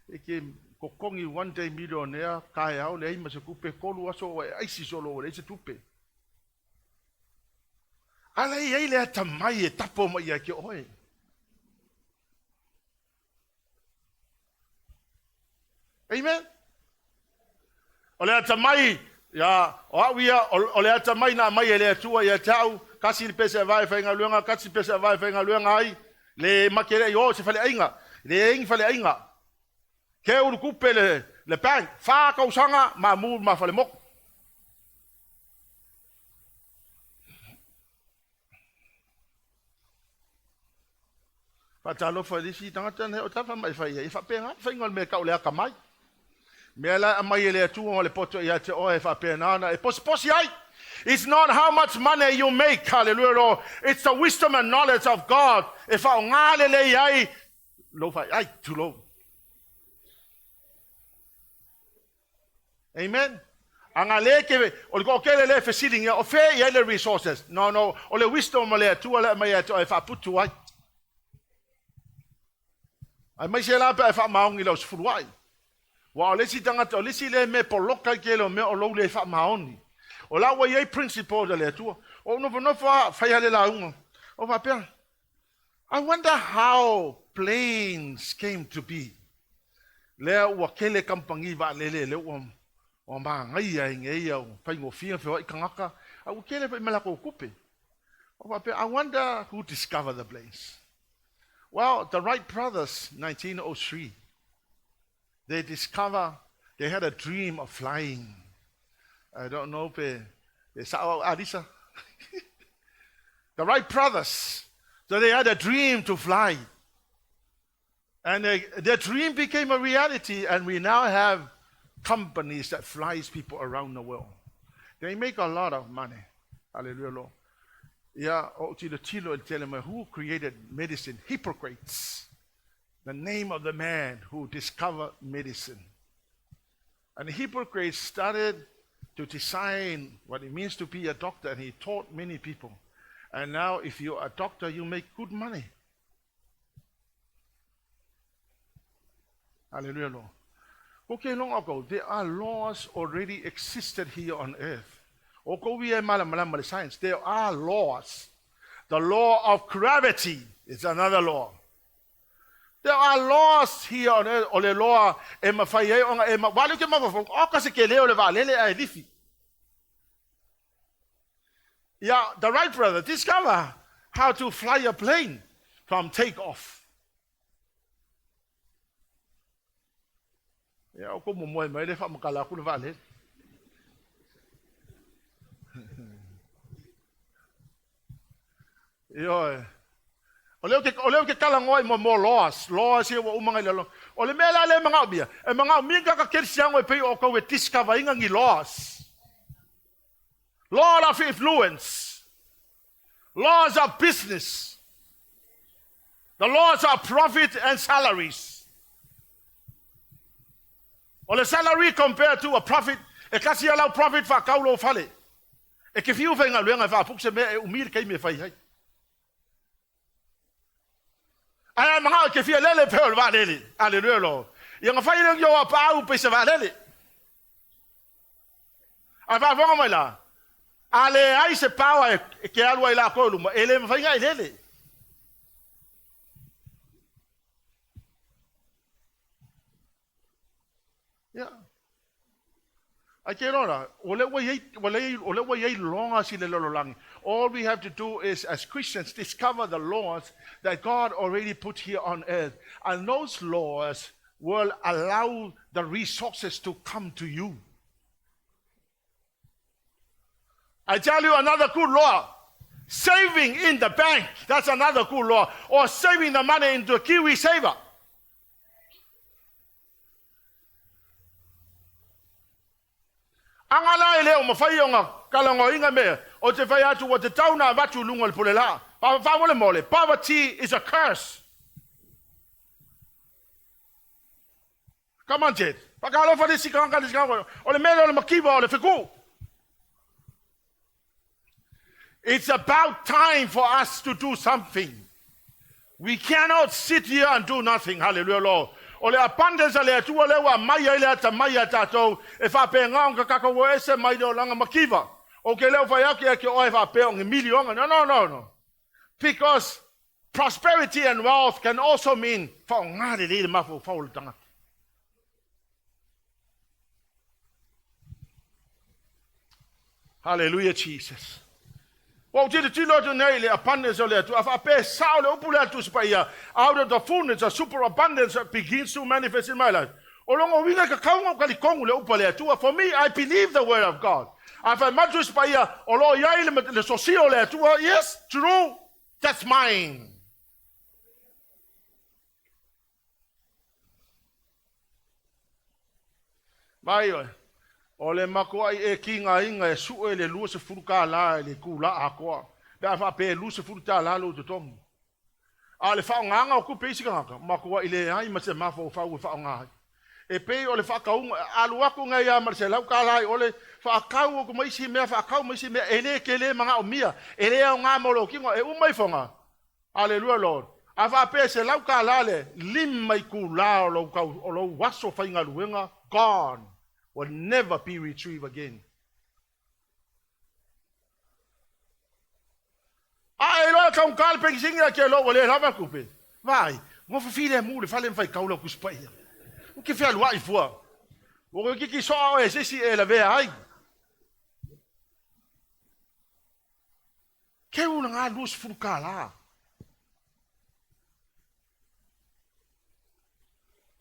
e ke totogi one day millionaire taeao leai ma se tupe tolu aso ua e aisi solo ua leai se tupe. A la e i ai le atamai e tapo mai ia te oe. Amen. O le atamai, ia, o au ia, o, o le atamai na aumai e le Atua ia te au, kasi le pese avae e faigaluega, kasi le pese avae e faigaluega ai, le make le i o se faleaiga, le ai ni faleaiga. Keu le tupe le, le bank, fa tausaga, mamu ma falemotu. Faatalofa i le isi tagata nei o tafa mai fai ai, e faapena le faiga o le mea e tau le atamai. Mea la e aumai e le Atua ma le poto ia te oe e faapena ona e posiposi ai. It's not how much money you make, hallelujah Lord. It's the wisdom and knowledge of God e faaaoga lelei ai lou faiai, tulou. Amen. Ana le ke, o le toatele lea e fesiligia, o fea e i ai le resources? No, no, o le wisdom a le Atua lea e aumai ia te oe e faaputu ai. Aemaise la pe a e faamaoni i lau sefuluai. Aua o le isi tagata, o le isi lea mea e poloka ai tele o mea o lou le faamaoni. O la ua i ai principles a le Atua. Ou nofonofo lava, fai lava le lauga. Ou faapea, I wonder how planes came to be. Lea ua tele kamupani vaalele lea ua ua manaia ai nei ia ua faigofie ona feoai tagata, a ua tele foi ma latou tupe. Ou faapea, I wonder who discovered the planes. Well, the Wright brothers, 1903, they discover, they had a dream of flying. I don't know pe, pe sa'o au Alisa. The Wright brothers, so they had a dream to fly. And they, their dream became a reality, and we now have companies that flies people around the world. They make a lot of money. Hallelujah, Lord. Ia, o tilotilo i le tele mai, who created medicine? Hippocrates. The name of the man who discovered medicine. And Hippocrates started to design what it means to be a doctor, and he taught many people. And now, if you're a doctor, you make good money. Hallelujah, Lord. Okay, long ago, there are laws already existed here on earth. O kou ia e malamalama le science, there are laws. The law of gravity is another law. There are laws here on earth, o le loa e mafai ai ona e ma, wale ke mafaufau, o ka se ke leo le vaalele ae lifi. Yeah, the Wright brother discover how to fly a plane from take off. Ia, o kou momoe mai le faamatala atu le vaalele. Ioe. O lea ou te, o lea ou te talanoa i mo laws, laws ia ua uma ona i lalo. O le mea la lea e manaomia, e manaomia ni tagata kerisiano e pei o outou e discover ina ni laws. Law of influence. Laws of business. The laws of profit and salaries. O le salary compared to a profit, e kasi a lau profit faatau lou fale. E te fiu faigaluega e faapuku se mea e umi le taimi e fai ai. Ae a manao e te fia lele pei o le vaalele. Aleluia Lord. Ia na fai lea o paau pei se vaalele. Ae faafofoga mai la, a leai se power e ke alu ai lakou i luma, e le mafai ona e lele. Ia. Ae te iloa la, o lea ua i ai, ua lea, o lea ua i ai laws i le lalolagi. All we have to do is, as Christians, discover the laws that God already put here on earth. And those laws will allow the resources to come to you. I tell you another good law. Saving in the bank, that's another good law. Or saving the money into a KiwiSaver. Aga la e le o mafai ona kalagoaina mea o te fai atu ua tatau na avatu i luga o le pule laa. Faamolemole, poverty is a curse. Come on, Jed. Whakaalofa le isi tagata le isi tagata. O le mea lea o le makiva o le feku. It's about time for us to do something. We cannot sit here and do nothing. Hallelujah, Lord. O le abundance a le Atua lea ua aumai ai le atamai ia tatou e faapena ona tatou o ese mai le olaga makiva. Ou te le o fai atu ia te oe faapea o ni miliona. No, no, no, no. Because prosperity and wealth can also mean faaaoga lelei le mafaufau o le tagata. Hallelujah, Jesus. Ua ou tilotilo atu nei i le abundance o le Atua, a faapea e sao le upu lea a le Tusi Paia, out of the fullness of superabundance begins to manifest in my life. O lona uiga e tatau ona ou talitonu i le upu a le Atua. For me, I believe the word of God. A fai mai le Tusi Paia, o lo o i ai le, le sosia o le Atua, yes, true, that's mine. Mai oe, o le matuai e kigaina e sue le $20 i le itula atoa, pe a faapea e $20 lou totogi. A o le faaaogaina o tupe e isi tagata, matuai leai ma se mafaufau e faaaoga ai. E pei o le faatauga, alu atu nei lava ma le $100 i ole, faatau atu ma isi mea, faatau ma isi mea, e le tele manaomia, e le aoga mo lou tino, e uma ifoga. Aleluia Lord. A faapea e $100 le 5 itula o lou tau, o lou aso faigaluega, gone, will never be retrieved again. A e iloa e taugata le penisini ae te iloa ua le lava le tupe. Vaai, nofo filemu i le fale ma faitau lau Tusi Paia. Ou te fealuai fua. Ua toeitiiti soa oe e se isi e lavea ai. Keu lena $20.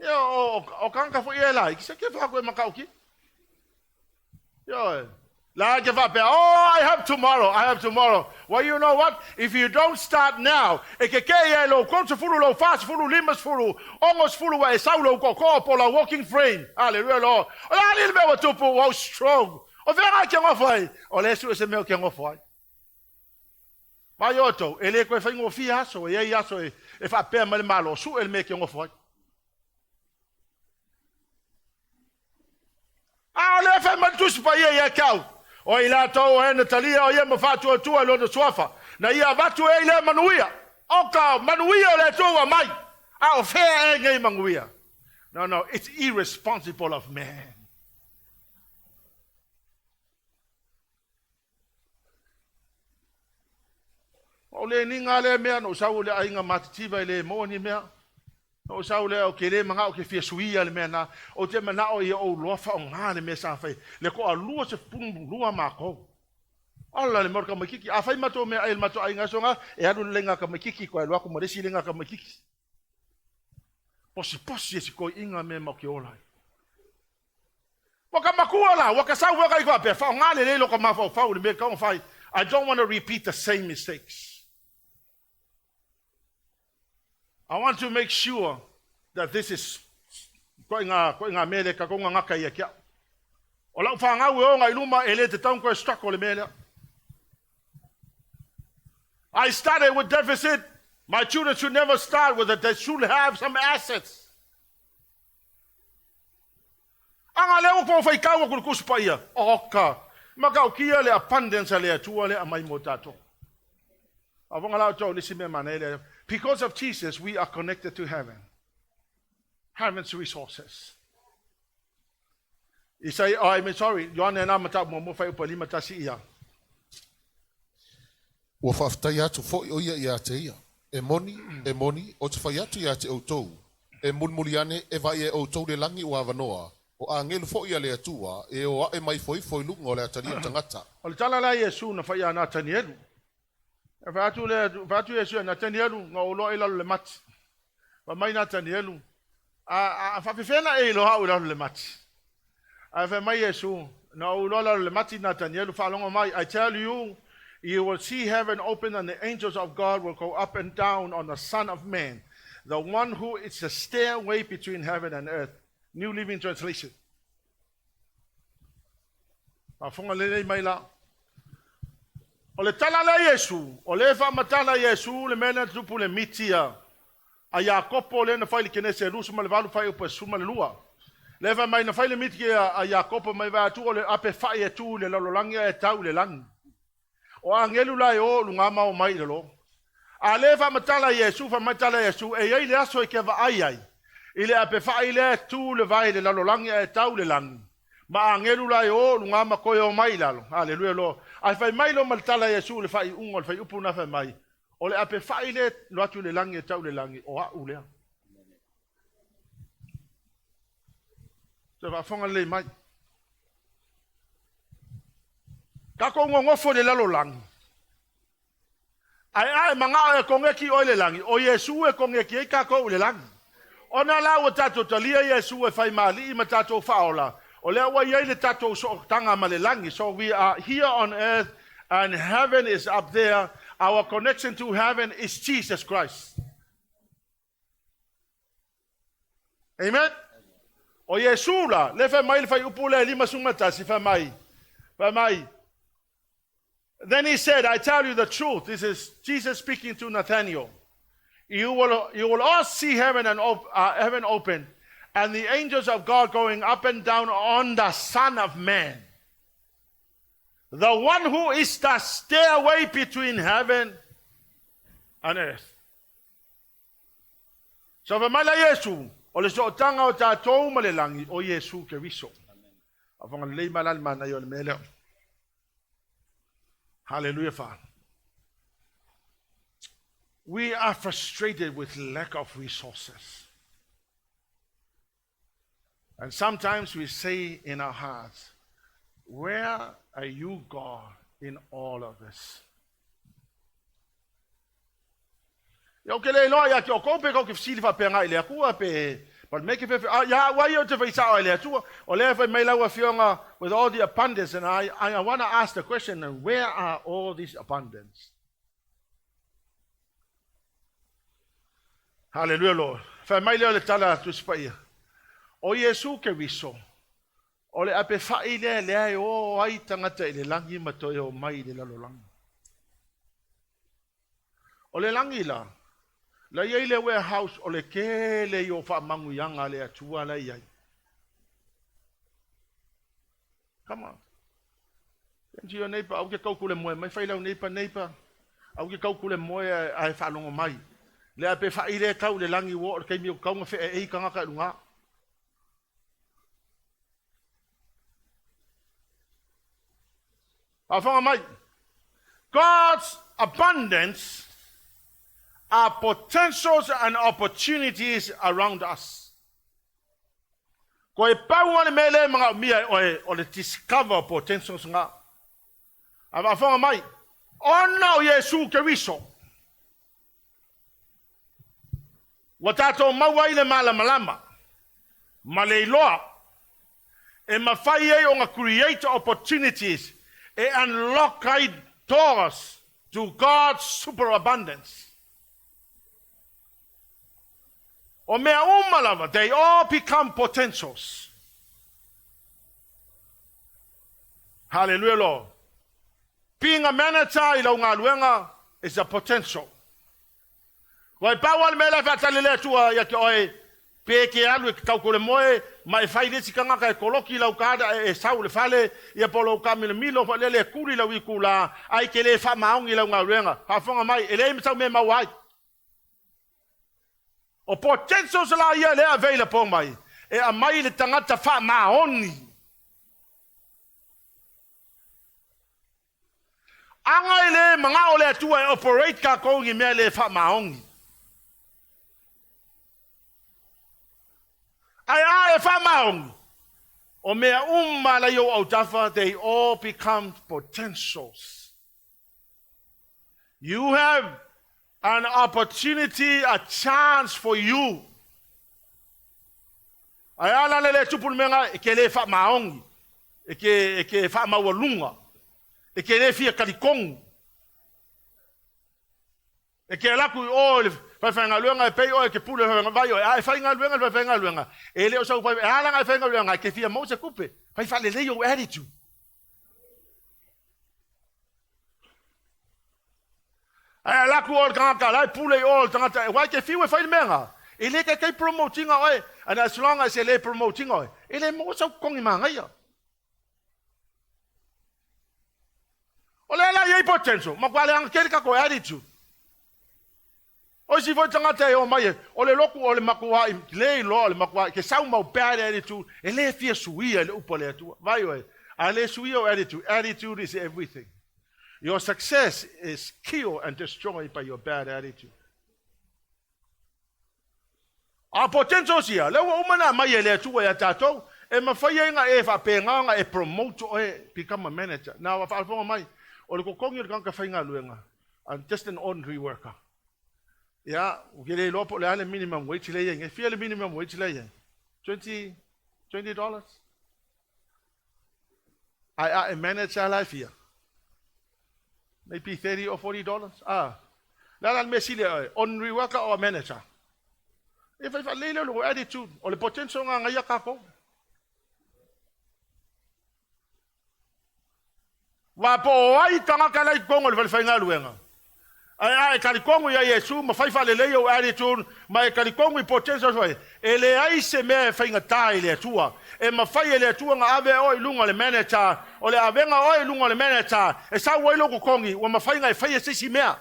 Ia, o, o, o tagata foi e laiti, se ke whaku e matautia. Ia, la ke whapea, oh, I have tomorrow, I have tomorrow. Well, you know what? If you don't start now, e ke ke ia e lou 30, lou 40, 50, 60 wa e sau lou koko po la walking frame. Hallelujah, Lord. O la ali le mea ua tupu, ua stroke. O fea ngai ke ngofo ai? O le su e se mea ke ngofo ai. Mai outou, e le toe faigofie aso, e i ai aso e, e faapea mai le Malo, sue le mea e te nofo ai. A o lea fai mai le Tusi Paia ia te au, o i latou o e na talia o ia ma faatuatua i lona suafa, na ia avatu e ai lea manuia. O ka manuia o le Atua ua mai, a o fea e nei manuia? No, no, it's irresponsible of man. O le niga lea mea, na ou sau i le aiga matitiva e le maua ni mea. Na ou sau lea, ou te le manao ke fia suia le mea na. Ou te manao ia ou loa faaaoga le mea sa fai. Le toalua 12 matou. Ala le mea o le tamaititi. A fai matou meaai i le matou aiga aso na, e alu le laina tamaititi, toe alu atu ma le isi laina tamaititi. Posiposi e si toeaina mea matou te ola ai. Ua ka matua la, ua ka sau foi ka faapea, faaaoga lelei lota mafaufau i le mea e tatau ona fai. I don't want to repeat the same mistakes. I want to make sure that this is koe ngā mea le tatau ona gata ia te au. O lau fanau e o agai i luma e le tatau ona toe struggle le mea lea. I started with deficit. My children should never start with it. They should have some assets. Aga lea ua faitau atu le Tusi Paia, oka, matautia le abundance a le Atua lea aumai mo tatou. Faafofoga la outou i le isi mea manaia lea. Because of Jesus, we are connected to heaven. Heaven's resources. Isaia, oh, I'm sorry, Ioane ana mataupu muamua fuaiupu e 51 ia. Ua faafetai atu foi ʻo ia iā te ia, E moni, e moni, ou te fai atu iā te ʻoutou, e mulimuli ane e vaai e ʻoutou le lagi ua avanoa, o ʻāgelu foʻi a le Atua e ō aʻe ma ifo ifo i luga o le Atalii o le tagata. O le tala la a Iesu na fai ia Natanielu. E fai atu le, fai atu Iesu ia Natanielu, na ou iloa i lalo le mati. Fai mai Natanielu, A, a faapefea na e iloa au i lalo le mati? Ae fai mai Iesu, Na ou iloa i lalo le mati, Natanielu, faalogo mai, I tell you, you will see heaven open and the angels of God will go up and down on the Son of Man, the one who is the stairway between heaven and earth. New Living Translation. Faafofoga lelei mai la. O le tala lea Iesu, o lea e faamatala Iesu le mea lea na tupu le miti a a Iakopo lea na fai i le Kenese 28 fuaiupu e 12. Lea fai mai na fai le miti a, a Iakopo mai vaai atu o le ape fai e tu i le lalolagi ae tau i le lagi. O agelu la e o i luga ma o mai i lalo. A lea e faamatala Iesu, fai mai tala Iesu, e i ai le aso e ke vaai ai i le ape fai lea e tu le vae i le lalolagi ae tau i le lagi. Ma agelu la e o i luga ma toe o mai i lalo. Aleluia Lord. Ae fai mai loa ma le tala a Iesu i le faaiuga o le fuaiupu lena fai mai, O le ape fai lea e alu atu i le lagi e tau i le lagi, o a'u lea. Toe faafofoga lelei mai. Tatou nonofo i le lalolagi, ae a e manao e koneti oe i le lagi, o Iesu e koneti ai tatou i le lagi. Ona la ua tatou talia Iesu e fai ma Alii ma tatou Faaola, o lea ua i ai le tatou sootaga ma le lagi. So we are here on earth and heaven is up there. Our connection to heaven is Jesus Christ. Amen. O Iesu la, le fai mai le fuaiupu lea e 51, fai mai, fai mai, Then he said, I tell you the truth. This is Jesus speaking to Nathaniel. You will all see heaven and heaven open, and the angels of God going up and down on the Son of Man. The one who is the stairway between heaven and earth. So fai mai la Iesu, o le sootaga o tatou ma le lagi, o Iesu Keriso. Faafofoga lelei mai la le manaia o le mea lea. Hallelujah, Father. We are frustrated with lack of resources. And sometimes we say in our hearts, Where are you, God, in all of this? Ia ou te le iloa ia te outou pe tou te fesili faapena i le Atua pe pa le mea ke fefe a ia ua ia o te fai sao i le Atua o lea fai mai lau afioga with all the abundance and I want to ask the question, where are all these abundance? Hallelujah Lord. Fai mai lea o le tala a Tusi Paia. O Iesu Keriso, o le ape fai lea lea e o ai tagata i le lagi ma toe o mai i le lalolagi. O le lagi la, la i ai le warehouse o le tele i o faamanuiaga a le Atua la i ai. Come on. Tend to your neighbor, au ke kau kule moe mai, fai lau neighbor, neighbor, au ke kau kule moe ae faalogo mai. Le ape fai le tau le lagi ua o le taimi o taunga whea e tagata i luga. Faafofoga mai. God's abundance are potentials and opportunities around us. Ko e pau o le mea lea e manaomia e oe o le discover potentials ngā. A faafofoga mai, ona o Iesu Keriso, ua tatou maua ai le malamalama ma le iloa e mafai ai ona create opportunities e unlock ai doors to God's superabundance. O mea uma lava, they all become potentials. Hallelujah, Lord. Being a manager i lau galuega is a potential. Ua e pau lava le mea la e faatali le Atua ia te oe, pe e te alu e te tautolemoe ma e fai le isi tagata e koloki lau card ae e sau i le fale, ia po o lou taamilomilo foi lele e tuli lau itulā, ae e te le faamaoni i lau galuega. Faafofoga mai, e leai ma sau mea e maua ai. O potentials la ia lea available mai, e aumai i le tagata faamaoni. Aga e le manao le Atua e operate tatou i ni mea le faamaoni. Ae a e faamaoni, o mea uma la i ou autafa, they all become potentials. You have an opportunity, a chance for you. Ae a la le le tupu le mea lena, e te le faamaoni, e te, e te faamaualuga, e te le fia talitonu. E te alu atu i o i le falefaigaluega e pei oe e te pule vai oe, a e faigaluega i le falefaigaluega, e le o sau e ala ona e faigaluega, e te fia maua se tupe, fai faalelei ou attitude. Ae alu atu o le tagata, la e pule i o le tagata, aua e te fiu e fai le mea lena, e le taitai promote ina oe, and as long as e le promote ina oe, e le maua sau totogi manaia. O lea la e i ai potential, matua leaga tele tatou attitude. O isi foi tagata e omai, o le lotu o le matuai le iloa o le matuai, ke sau mau bad attitude, e le fia suia i le upu a le Atua. Vai oe, a le suia o attitude, attitude is everything. Your success is killed and destroyed by your bad attitude. A o potentials ia, lea ua uma ona aumai e le Atua ia tatou, e mafai ai ona e faapena ona e promote oe, become a manager. Now, faafofoga mai, o le totogi o le tagata faigaluega, I'm just an ordinary worker. Ia, ou te le iloa po o le a le minimum wage lea e i ai nei. Fia le minimum wage lea e i ai? 20, 20 dollars? Ae a e manager la e fia? Maybe 30 or 40 dollars? Ah. Le a la le mea sili oe, ordinary worker or a manager? E fai faalelei lea o le attitude, o le potential nga agaia tatou. Aua po o ai tagata la i totonu o le falefaigaluega, ae a e talitonu ia Iesu ma fai faalelei ou attitude, ma e talitonu i potential fai, e leai se mea e faigata i le Atua. E mafai e le Atua ona ave oe i luga o le manager, o le avega oe i luga o le manager, e sau ai lou totogi, ua mafai ona e faia se isi mea.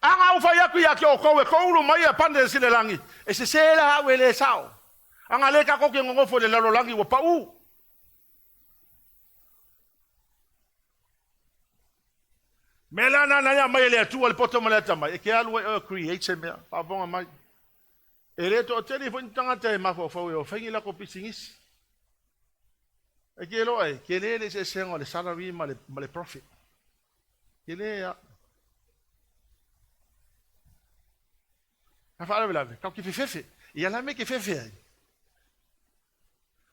A na ou fai atu ia te outou e toulu mai abundance i le lagi, e sese la au e le sao. A na le tatou te nonofo i le lalolagi ua pau. Mea la na na mai e le Atua le poto ma le atamai, e ke alu ai oe create se mea, faafofoga mai. E le toatele foi ni tagata e mafaufau e o fai ni lako pisinisi. E ke loa e, tele le eseesega o le salary ma le, ma le profit. Tele a. A faalavelave, kau ke fefefe. Ia la me ke fefe ai.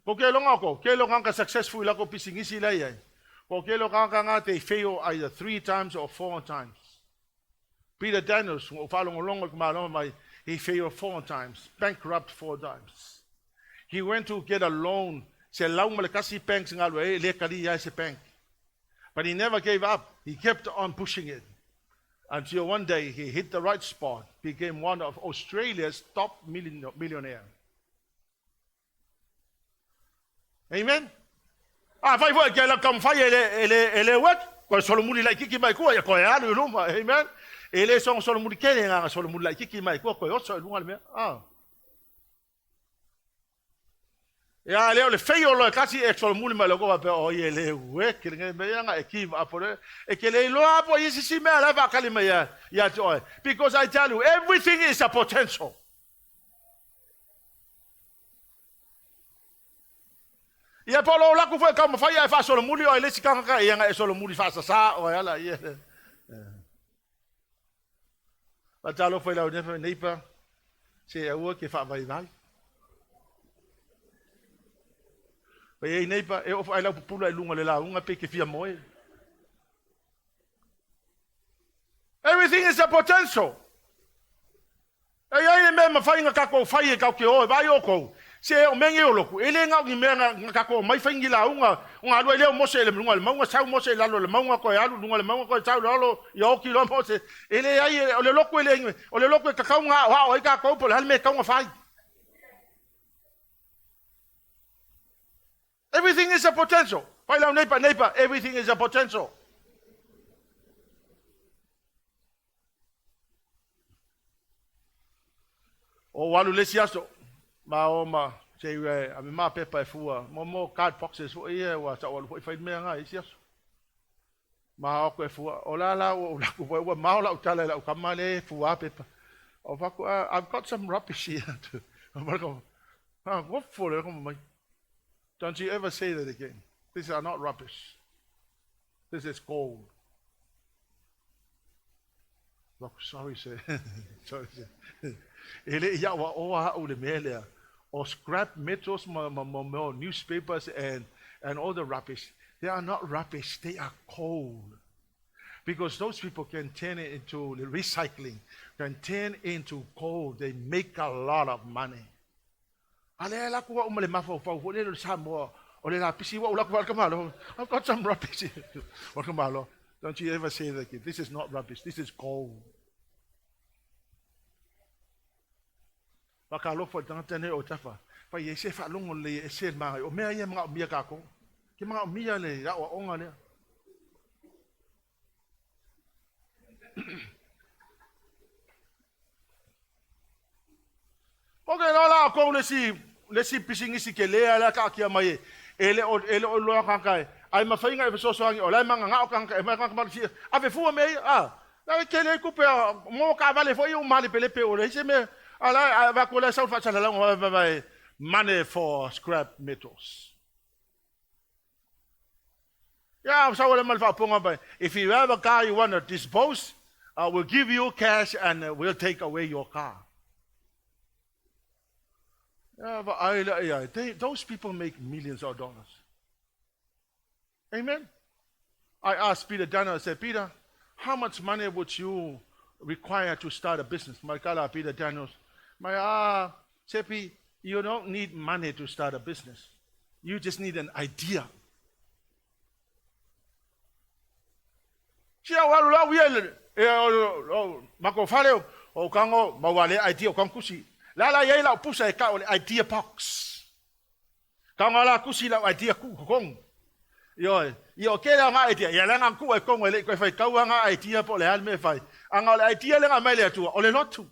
Ko ke longa ko, ke longa ka successful i lako pisinisi la iai. Ko ke longa ka nga they fail either three times or four times. Peter Daniels, o whaalongolongo i malama mai, he failed four times, bankrupt four times. He went to get a loan, se lau ma le kasi banks ngalu e le kali ia se bank. But he never gave up. He kept on pushing it until one day he hit the right spot, became one of Australia's top millionaires. Amen. A fai foi ke la kam fai e le e le e le work ko solomuli laititi mai kua ia koe alu i luma. Amen. E le songo solomuli kele nganga solomuli laititi mai kua koe oso i lunga le mea. Ah. Ia lea o le feio loa e tasi e solomuli mai loko faapea o ia le work le mea nga e give up le e ke le iloa po i sisi mea la whakali mai ia ia te oe. Because I tell you everything is a potential. Ia po lo laku foi taumafai ae faasolomuli oe i le isi tagata ia na e solomuli faasasā oe ala ia. Faatalofa i lau neighbor, se aua ke faavaivai. Pai ei neighbor, e oo ai lau pupula i luga o le lauga pe ke fia moe. Everything is a potential. E i ai le mea e mafai ona tatou fai e tatou te o e vaai outou, se o mea nei o lotu, e le na o ni mea na, na tatou omai fai ni lauga, ona alu ai lea o Mose i le luga o le mauga, sau Mose i lalo o le mauga, toe alu i luga o le mauga, toe sau i lalo, ia oti loa Mose. E leai, o le lotu e le, o le lotu e tatau ona aoao ai tatou po o le a le mea e tatau ona fai. Everything is a potential. Fai lau neighbor, neighbor, everything is a potential. O alu le isi aso, ma o ma se i ave ma pepa e fua, mo card boxes foi ia, ua sa o alu foi fai mea nga isi aso. Ma o koe fua, o la la ua ulaku foi, ua mao lau tala i lau kama le fua pepa. O faku, I've got some rubbish here. Don't you ever say that again. These are not rubbish. This is gold. Look, sorry, sir. Sorry, sir. E le ia wa oa au le mea lea. O scrap metals ma newspapers and all the rubbish. They are not rubbish. They are coal. Because those people can turn it into the recycling, can turn into coal. They make a lot of money. A lea la kua uma le mafaufau foi lea le Samoa o le lapisi ua ula ku malo. I've got some rubbish here. Malo. Don't you ever say that again. This is not rubbish. This is gold. Whakalofa i tangata nei o tafa. Whai e se whaalongo le e se magai. O mea ia mga o mia kako. Ke mga o mia le rao a onga lea. O ke la la ko le si le si pisingisi ke lea la ka kia mai e le o e le o loa ka kai ai ma fainga e so so o la manga ngao ka ka ma ka ma si ave fua me a la ke le kupe mo ka vale fo i o mali pele pe o le se me ala va ko la sa fa la ngo va va money for scrap metals. Yeah, so what am if you have a car you want to dispose, we'll give you cash and we'll take away your car. Yeah, but those people make millions of dollars. Amen. I asked Peter Daniel, I said, Peter, how much money would you require to start a business? My God, Peter Daniels, my Seppi, you don't need money to start a business. You just need an idea. Sia walu la wia e o mako fale o kango mawale idea o kankusi. La la iai lau pusa e ka o le idea box. Kango la kusi lau idea ku kong. Io io ke la nga idea ia la nga ku e kong le ko fai kau nga idea po le al me fai. Anga le idea le nga mai le atua o le lotu.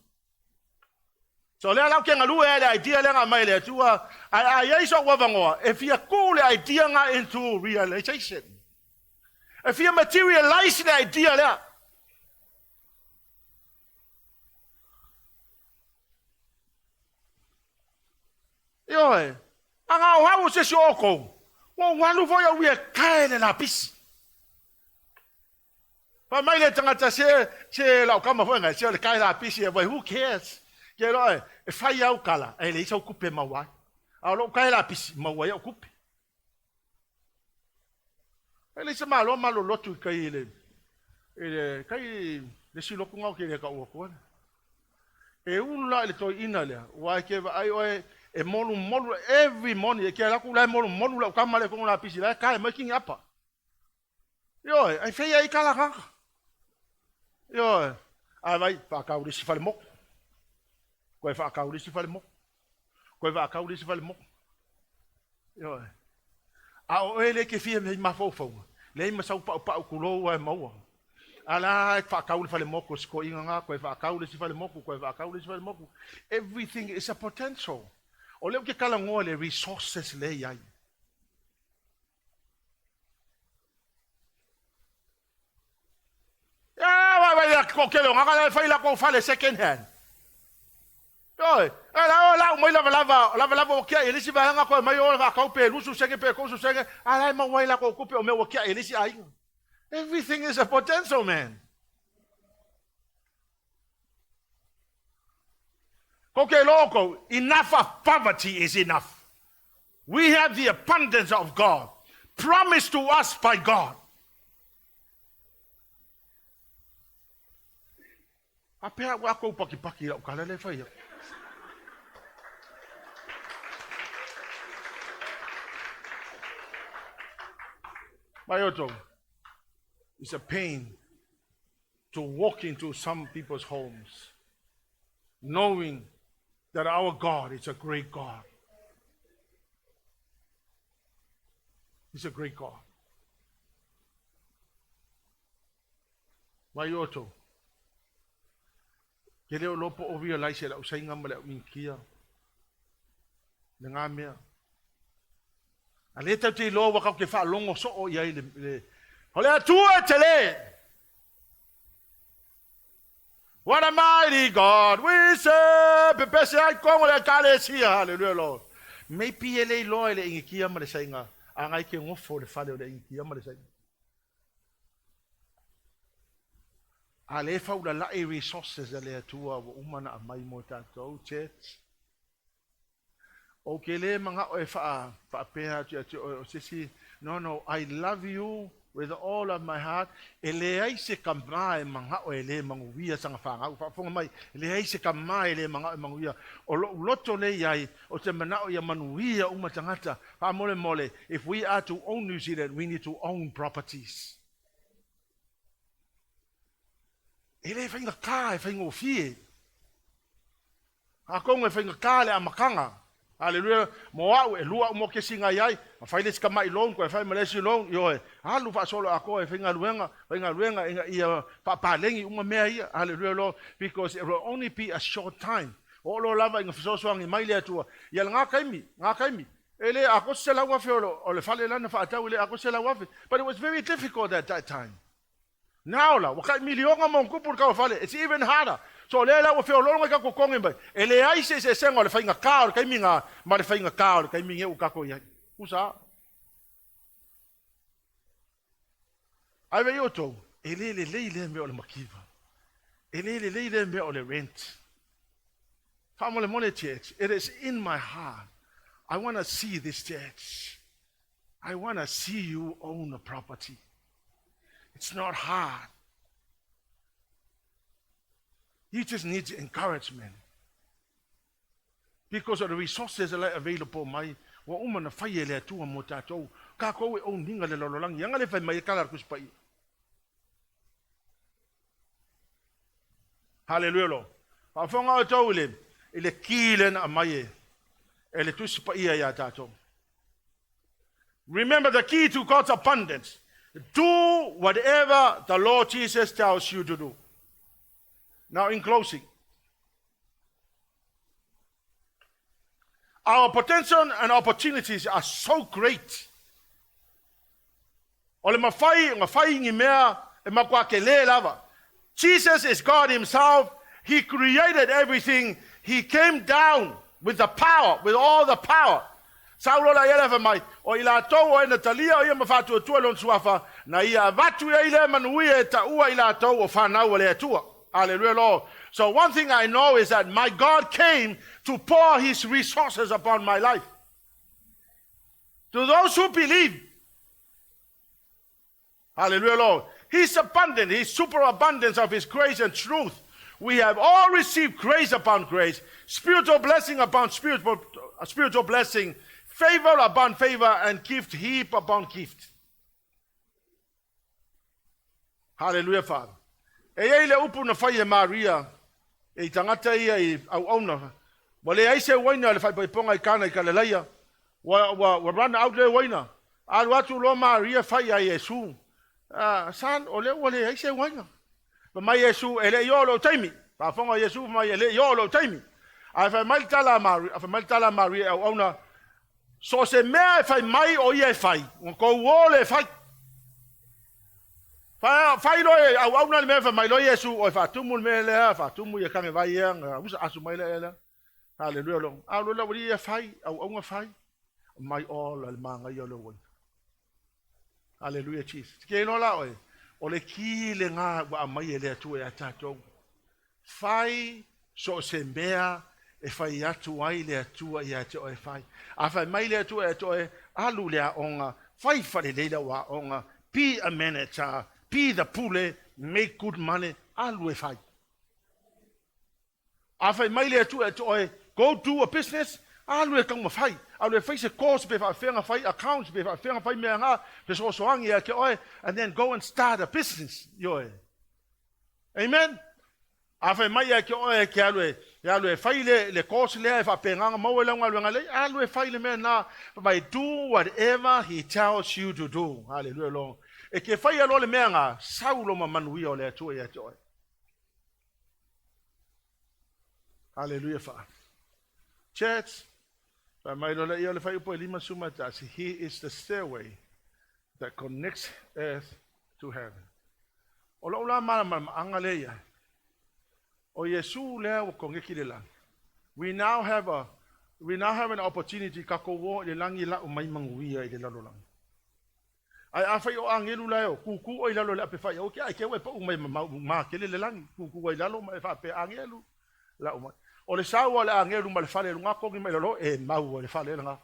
So le lau ke ngalu e le idea le nga mai le atua ai ai ai so wa vangoa e fia ku le idea nga into realization. If you materialize the idea lea. Ioe, anga o hau se si o kou. Ua walu foi au ia kae le lapisi. Pa mai le tangata se lau kama foi ngai, se o le kae lapisi e vai, who cares? Ke roe, e whai au kala, e le isa o kupe mauai. A o lou kae lapisi, mauai au kupe. E le isa malo malo lotu i kai le, e le, kai le siloku ngau ke le ka ua koa. E ulu la i le toi ina lea, ua e ke ai oe, e molu molu every morning, e ke laku lai molu molu lau kama le kongo la pisi, lai kai mai kingi apa. Ioe, ai whea i kala kaka. Ioe, ai vai, whakau le si whale moko. Koe whakau le si whale moko. Koe whakau le si whale moko. Ioe. A o e le ke whia mei mawhauwhaunga. Le ima sau pau pau kulou ai maua. Ala, whakau le whale moko, siko inga ngā, koe whakau le si whale moko, koe whakau le si whale moko. Everything is a potential. O leo ke kala ngoa le resources le iai. Ia, vai, vai, ko kele o ngaka le whai la ko whale second hand. Oi, e la o la mai lava lava, lava lava o kia elisi vai nga ko mai o whakau pe lusu senge pe kosu senge, ala mai wai la ko kupe o me o kia elisi ai. Everything is a potential, man. Okay, loko, enough of poverty is enough. We have the abundance of God, promised to us by God. A pea ua kou paki paki lau kala le whai. Mai oto, it's a pain to walk into some people's homes, knowing that our God is a great God. He's a great God. Mai oto, Ke le o iloa po o realize e le au Saina ma le au Initia lena mea. A lea tatou te iloa ua tatou te faalogo soo i ai le, le o le Atua e tele. What a mighty God we serve. Pepese ai totonu o le Ekalesia. Hallelujah Lord. Maybe e le iloa e le Initia ma le Saina, a na i ke nofo le fale o le Initia ma le Saina. A lea e faulalai resources a le Atua ua uma ona aumai mo tatou, church. Ou te le manao e faa, faapea atu ia te oe o se isi, no, no, I love you with all of my heart. E leai se tama e manao e le manuia sana fanau. Faafofoga mai, e leai se tama e le manao e manuia. O lou loto lea i ai, ou te manao ia manuia uma tagata. Faamolemole, if we are to own New Zealand, we need to own properties. E le faigata, e faigofie. Atonu e faigata le amataga. Haleluia. Mo au, e lua au mokesi na i ai, na fai le isi tamai loan, toe fai ma le isi loan, ioe, alu faasolo atoa e faigaluega, faigaluega ina ia faapaleni uma mea ia. Haleluia Lord, because it will only be a short time. Oo loa lava ina fesoasoani mai le Atua, ia lena taimi, lena taimi, e le atoa se 100,000 o le fale la na faatau, e le atoa se 100,000. But it was very difficult at that time. Now la, ua tai miliona ma ona tupu le tau o fale, it's even harder. So o lea la ua feoloolo nai tatou totogi mai, e leai se eseesega o le faigata o le taimi na ma le faigata o le taimi nei ua tatou i ai. Usa a. Ae vei outou, e le lelei lea mea o le mativa. E le lelei lea mea o le rent. Faamolemole church, it is in my heart. I want to see this church. I want to see you own a property. It's not hard. You just need encouragement. Because of the resources that are available mai, ua uma na fai e le Atua mo tatou. Kākou e own ina le lalolagi. Anga le fai mai e kala le Tusi Paia. Haleluia lo. Faafofoga outou i le, i le ki lea na aumai e, e le Tusi Paia iā tatou. Remember the key to God's abundance. Do whatever the Lord Jesus tells you to do. Now in closing, our potential and opportunities are so great. O le mafai ona fai ni mea e matua tele lava. Jesus is God himself. He created everything. He came down with the power, with all the power. Sau loa la ia lea fai mai, o i latou o e na talia o ia ma faatuatua i lona suafa, na ia avatu i ai lea manuia e taua i latou o fanau a le Atua. Aleluia Lord. So one thing I know is that my God came to pour his resources upon my life. To those who believe. Hallelujah, Lord. His abundant, His superabundance of His grace and truth. We have all received grace upon grace, spiritual blessing upon spiritual, spiritual blessing, favor upon favor, and gift heap upon gift. Hallelujah, Father. E i ai le upu na fai e Maria e i tagata ia i auauna, ua leai se uaina o le faipaipoga i Kana i Kalelaia, ua, ua, ua run out le uaina. Alu atu loa Maria fai ia Iesu, ah, son, o lea ua leai se uaina. Fai mai Iesu, e le i oo lou taimi. Faafofoga Iesu fai mai, e le i oo lou taimi. Ae fai mai le tala a Maria, fai mai le tala a Maria i auauna, So o se mea e fai mai o ia e fai, ua tou o le fai. Fai, fai loa e auauna le mea fai mai loa Iesu, oi faatumu le mea lea, faatumu ia kage vai ia, nga usa asu mai lea lea. Haleluia lo. A lo la ia fai, auauna fai. Mai ola le manaia o le uaina. Haleluia Jesus. Ke iloa la oe, o le ki lena ua aumai e le Atua ia tatou. Fai so o se mea e fai atu ai le Atua ia te oe fai. A fai mai le Atua ia te oe, alu le aoga, fai faalelei lau aoga, be a manager, be the pule, make good money, alu e fai. A fai mai le Atua ia te oe, go do a business, alu e taumafai, alu e fai se course pe faafefea ona fai accounts, pe faafefea ona fai mea na, fesoasoani ia te oe, and then go and start a business, ioe. Amen. A fai mai ia te oe e ke alu e, e alu e fai le, le course lea e faapena ona maua i lau galuega lelei, alu e fai le mea na, fai mai, do whatever he tells you to do. Hallelujah, Lord. E ke faia loa le mea na, sau loma manuia o le Atua ia te oe. Haleluia fa. Church, fai mai loa lea o le fuaiupu e 51, He is the stairway that connects earth to heaven. O lou la malamalamaaga lea i ai, o Iesu lea ua koneki i le lagi. We now have a we now have an opportunity tatou o i le lagi lau mai manuia i le lalolagi. Ae afai o agelu la e o, kukū oe i lalo i le ape faaiau, ke ai ke ua e pau mai ma mau ma kele le lagi, kukū ai lalo ma e faapea agelu lau mai. O le sau a le agelu ma le fale luga togi mai lalo e mau ai le fale lena.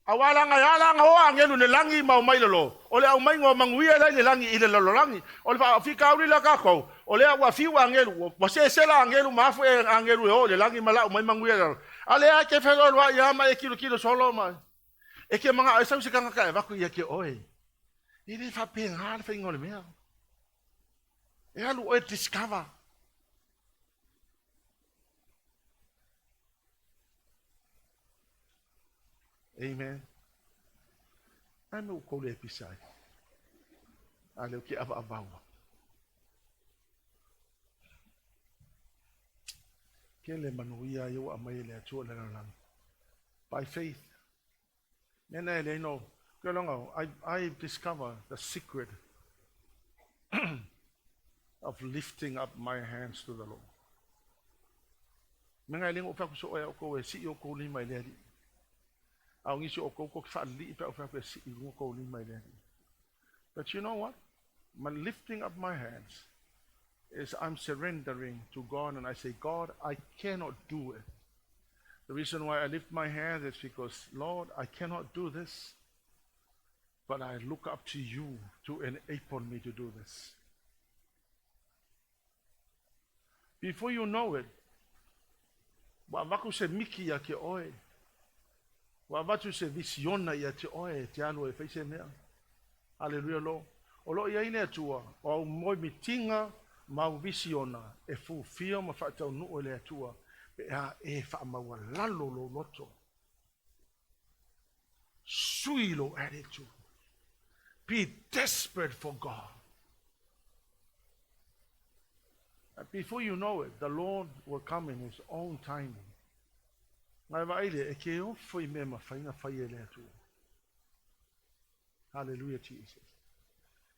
Aua leaga e ala ona o agelu i le lagi ma omai i lalo, o le aumaiga o manuia la i le lagi i le lalolagi. O le faafitauli lea tatou, o lea ua fiu agelu, ua sesela agelu ma afu e agelu e o i le lagi ma lau mai manuia i le lalolagi. A lea e te feloaloai lava ma e tilotilo solo ma e te manao e sau se tagata e avatu ia te oe. E le faapena le faiga o le mea. E alu oe discover. Amen. Ai me kou le pisa ai. A leo ke ava avaua. Kele manuia ia ua aumai e le Atua i le lalolagi. By faith. Mea na e leai no, ke longa, I, I discover the secret of lifting up my hands to the Lord. Mea na e leai no fai atu so oe au kou e sii o kou lima i le Alii. A o nisi o kou ko ke whaalii pe au fai atu e sii lunga kou lima i le Alii. But you know what? My lifting up my hands is I'm surrendering to God and I say, God, I cannot do it. The reason why I lift my hands is because, Lord, I cannot do this. But I look up to you to enable me to do this. Before you know it, ua avatu se miki ia te oe, ua avatu se visiona ia te oe e te alu ai e fai se mea. Haleluia Lord. O lo o i ai le Atua, o au moemitiga ma au visiona e fufia ma faataunuu e le Atua pe a e faamaualalo lou loto. Sui lou attitude. Be desperate for God. Before you know it, the Lord will come in His own timing. Ngai vaai lea, e ke ofo i mea mafai na fai e le Atua. Hallelujah, Jesus.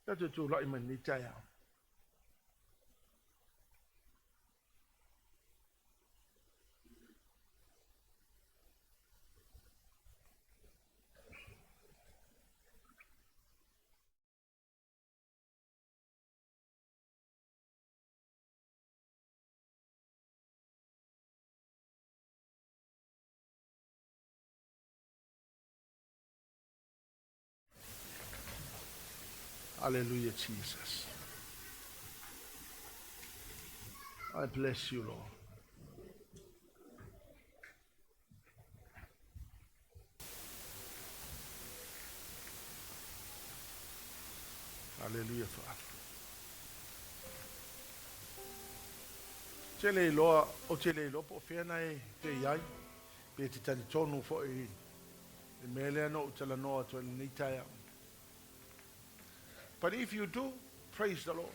Tatou tulai mai lenei taeao. Hallelujah, Jesus. I bless you, Lord. Hallelujah, Father. Te le iloa, o te le iloa po o fea na e te i ai, pe te talitonu foi le mea lea na ou talanoa atu ai lenei taeao. But if you do, praise the Lord.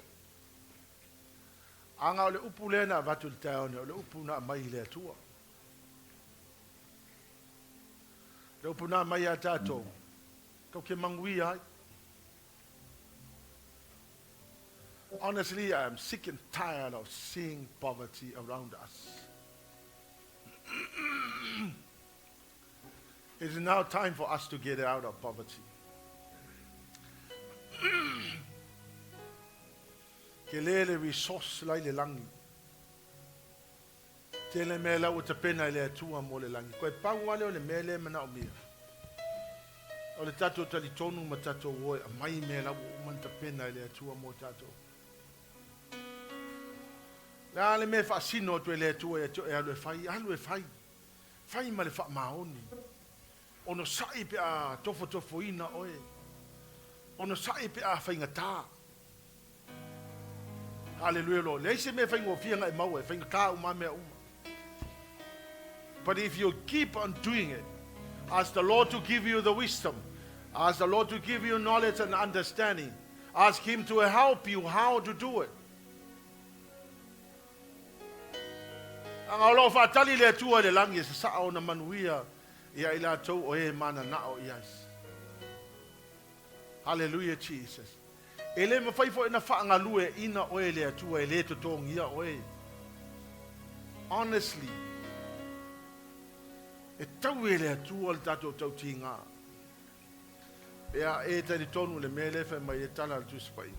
Aga o le upu lea na avatu i le taeao nei, o le upu na aumai i le Atua. Le upu na aumai ia tatou, tau ke manuia ai. Honestly, I am sick and tired of seeing poverty around us. It is now time for us to get out of poverty. Ke le le resource la i le lagi. Tele mea la ua tapena i le Atua mo le lagi. Koe pau lava lea o le mea lea e manaomia. O le tatou talitonu ma tatou o e aumai mea la ua uma ona tapena e le Atua mo tatou. Le a le mea e faasino atu e le Atua ia te oe e alu e fai, alu e fai. Fai ma le faamaoni. Onosai pe a tofotofoina oe. Onosai pe a faigata. Haleluia Lord. Leai se mea faigofie na e maua, e faigata uma mea uma. But if you keep on doing it, ask the Lord to give you the wisdom, ask the Lord to give you knowledge and understanding, ask Him to help you how to do it. Leaga o lo o faatali le Atua i le lagi e sasaa ona manuia ia i latou o e mananao i ai. Hallelujah Jesus. E le mafai foi ona faagalueaiina oe e le Atua e le totogia oe. Honestly, e taui e le Atua le tatou tautiga. Pe a e talitonu i le mea lea e fai mai ai le tala a le Tusi Paia.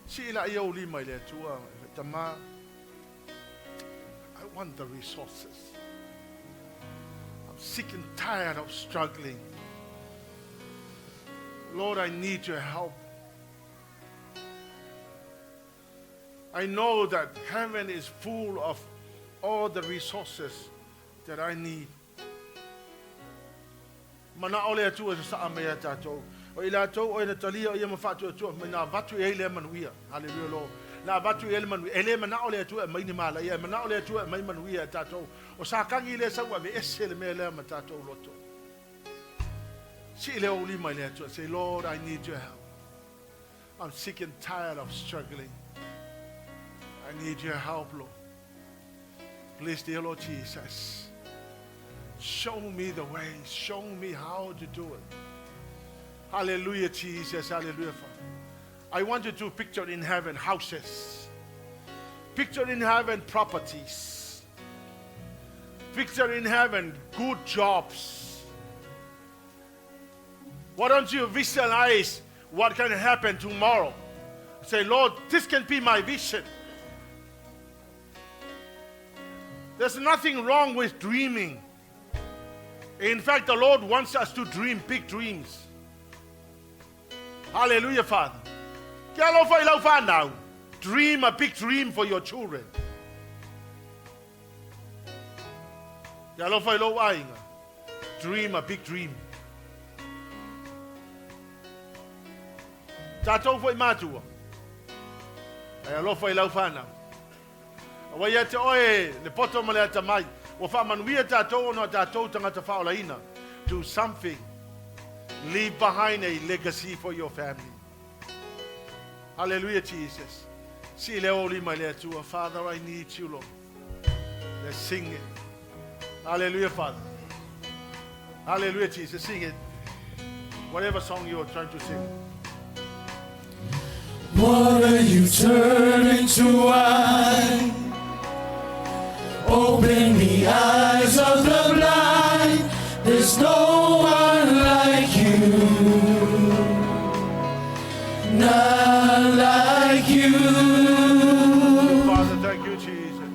Sii laia ou lima i le Atua, Tama, I want the resources. I'm sick and tired of struggling. Lord, I need your help. I know that heaven is full of all the resources that I need. Manao le Atua e sasaa mai ia tatou. O i latou oe na talia o ia ma faatuatua mai na avatu i ai lea manuia. Hallelujah Lord. Na avatu i ai le manuia. E le manao le Atua e aumai ni malaia, e manao le Atua e aumai manuia ia tatou. O Satani lea sau aveese le mea lea ma tatou loto. Sii lea ou lima i le Atua. Say, Lord, I need your help. I'm sick and tired of struggling. I need your help, Lord. Please, dear Lord Jesus, show me the way. Show me how to do it. Hallelujah, Jesus. Hallelujah, Father. I want you to picture in heaven houses. Picture in heaven properties. Picture in heaven good jobs. Why don't you visualize what can happen tomorrow? Say, Lord, this can be my vision. There's nothing wrong with dreaming. In fact, the Lord wants us to dream big dreams. Hallelujah, Father. Ke alofa i lau whanau. Dream a big dream for your children. Ke alofa i lou aiga. Dream a big dream. Tatou foi mātua. Ai alofa i lau whanau. Aua ia te oe le poto ma le atamai, ua faamanuia tatou ona o tatou tagata faaolaina. Do something. Leave behind a legacy for your family. Hallelujah, Jesus. Sii lea ou lima i le Atua. Father, I need you, Lord. Let's sing it. Hallelujah, Father. Hallelujah, Jesus. Sing it. Whatever song you are trying to sing. Water you turn into wine. Open the eyes of the blind. There's no one like you. None like you. Father, thank you, Jesus.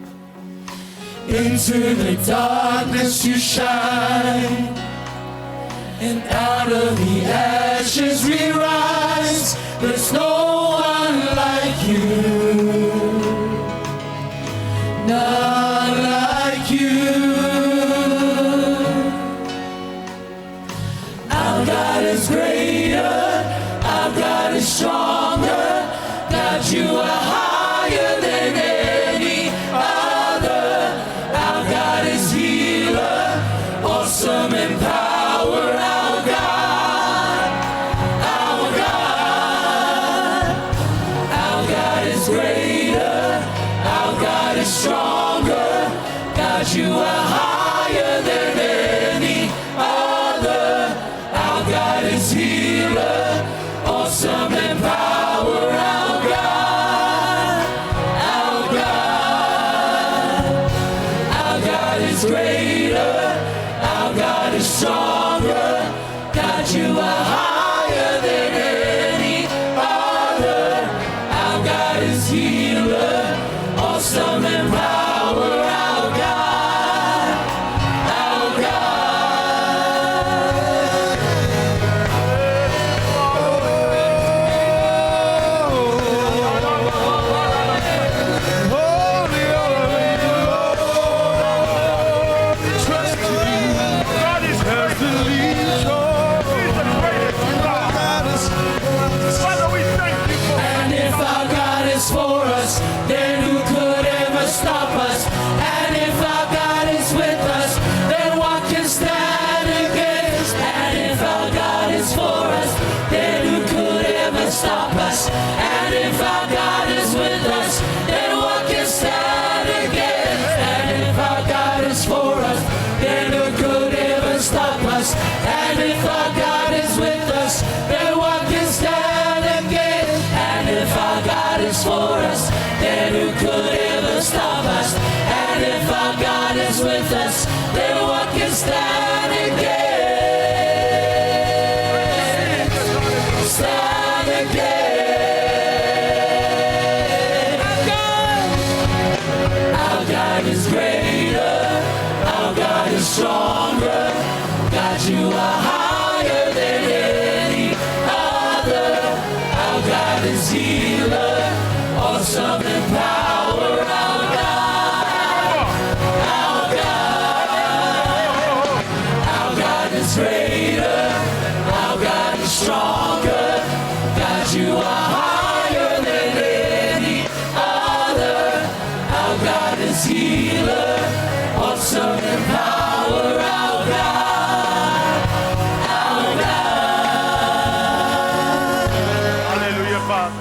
Into the darkness you shine. And out of the ashes we rise. There's no one like you. None like you. Our God is greater. Our God is stronger. God, you are higher than any other. Our God is healer, awesome in power. Our God, our God. Our God is greater. Our God is stronger. God, you are higher than any other. Our God is healer, awesome in power. Our God, our God. Our God is greater. Our God is stronger. God, you are higher than any other. Our God is healer, awesome in power. Our God, our God. Holy are you, Lord. Trust you God is as the is with us, then what can stand against? Stand against. Our God, our God is greater. Our God is stronger. God, you are higher than any other. Our God is healer, awesome in power. Our God, our God, our God is greater. Our God is stronger. God, you are higher than any other. Our God is healer, awesome in power. Our God, our God. Hallelujah, Father.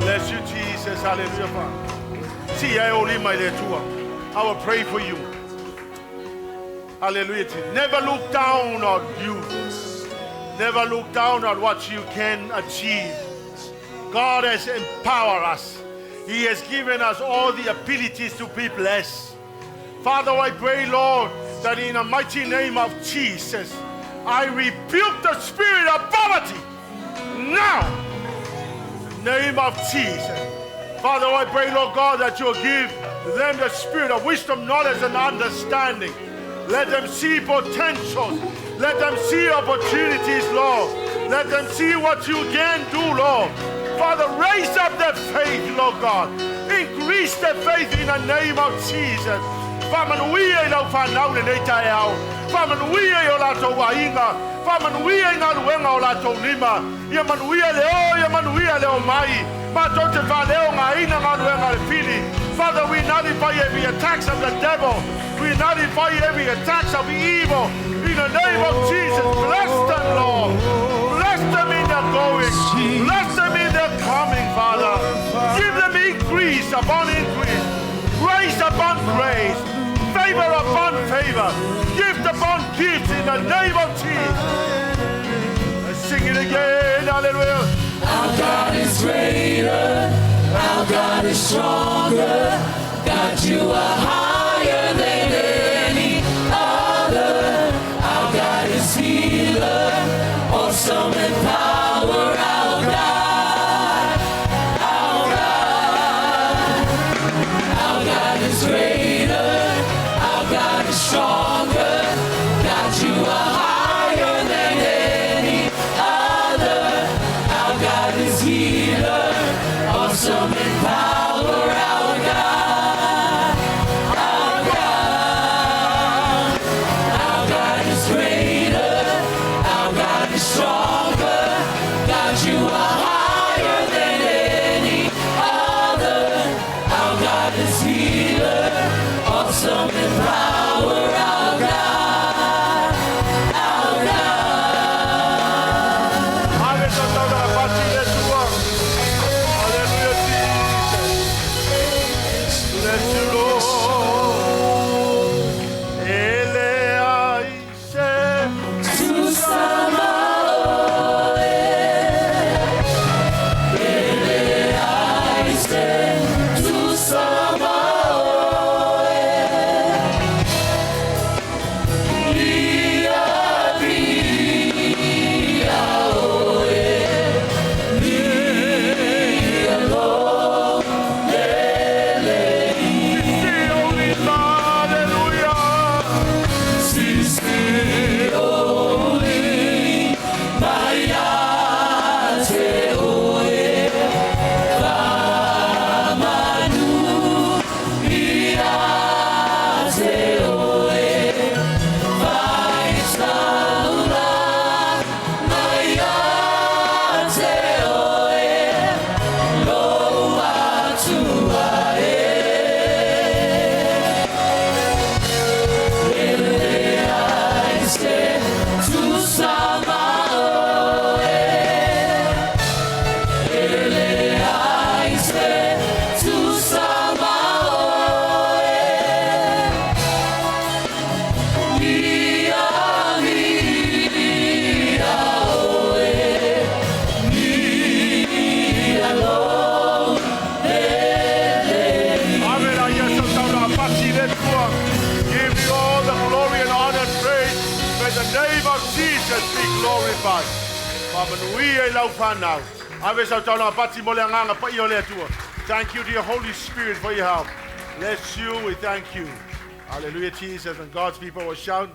Bless you, Jesus. Hallelujah, Father. See, I only my Atua. I will pray for you. Hallelujah. Never look down on you. Never look down on what you can achieve. God has empowered us. He has given us all the abilities to be blessed. Father, I pray, Lord, that in the mighty name of Jesus, I rebuke the spirit of poverty now. In the name of Jesus. Father, I pray, Lord God, that you'll give them the spirit of wisdom, knowledge, and understanding. Let them see potentials. Let them see opportunities, Lord. Let them see what you can do, Lord. Father, raise up their faith, Lord God. Increase their faith in the name of Jesus. Faamanuia i lau fanau lenei taeao. Faamanuia i o latou aiga. Faamanuia i galuega o latou lima. Ia manuia le o, ia manuia le omai. Matou te faaleogaina galuega a le fili. Father, we nullify every attacks of the devil. We nullify every attacks of evil. In the name of Jesus, bless them, Lord. Bless them in their going. Bless them in their coming, Father. Give them increase upon increase, grace upon grace, favor upon favor, gift upon gift in the name of Jesus. Let's sing it again. Hallelujah. Our God is greater. Our God is stronger. God, you are higher than any other. Our God is healer, awesome in power. Our God, our God, our God is greater. Our God is stronger. God, you are higher than any other. Our God is healer, awesome in power. Our God, our God, our God is greater. Our God is stronger. God, you are higher than any other. Our God is healer, awesome in power. Our God, our God. Hallelujah, Jesus. Bless you, Lord. E leai se Tusa ma oe, e leai se tusa ma oe, ia viia oe, ia lo lelei. Hallelujah. Sisi ou lima ia te oe, faamanu ia te oe, faitaulaga ia te oe, lou Atua e. E leai se tusa ma oe, e leai se tusa ma oe, May the name of Jesus be glorified. Faamanuia i lau fanau. Ave sau taulaga pati mo le agaga paia o le Atua. Thank you, dear Holy Spirit, for your help. Bless you. We thank you. Hallelujah, Jesus. And God's people will shout.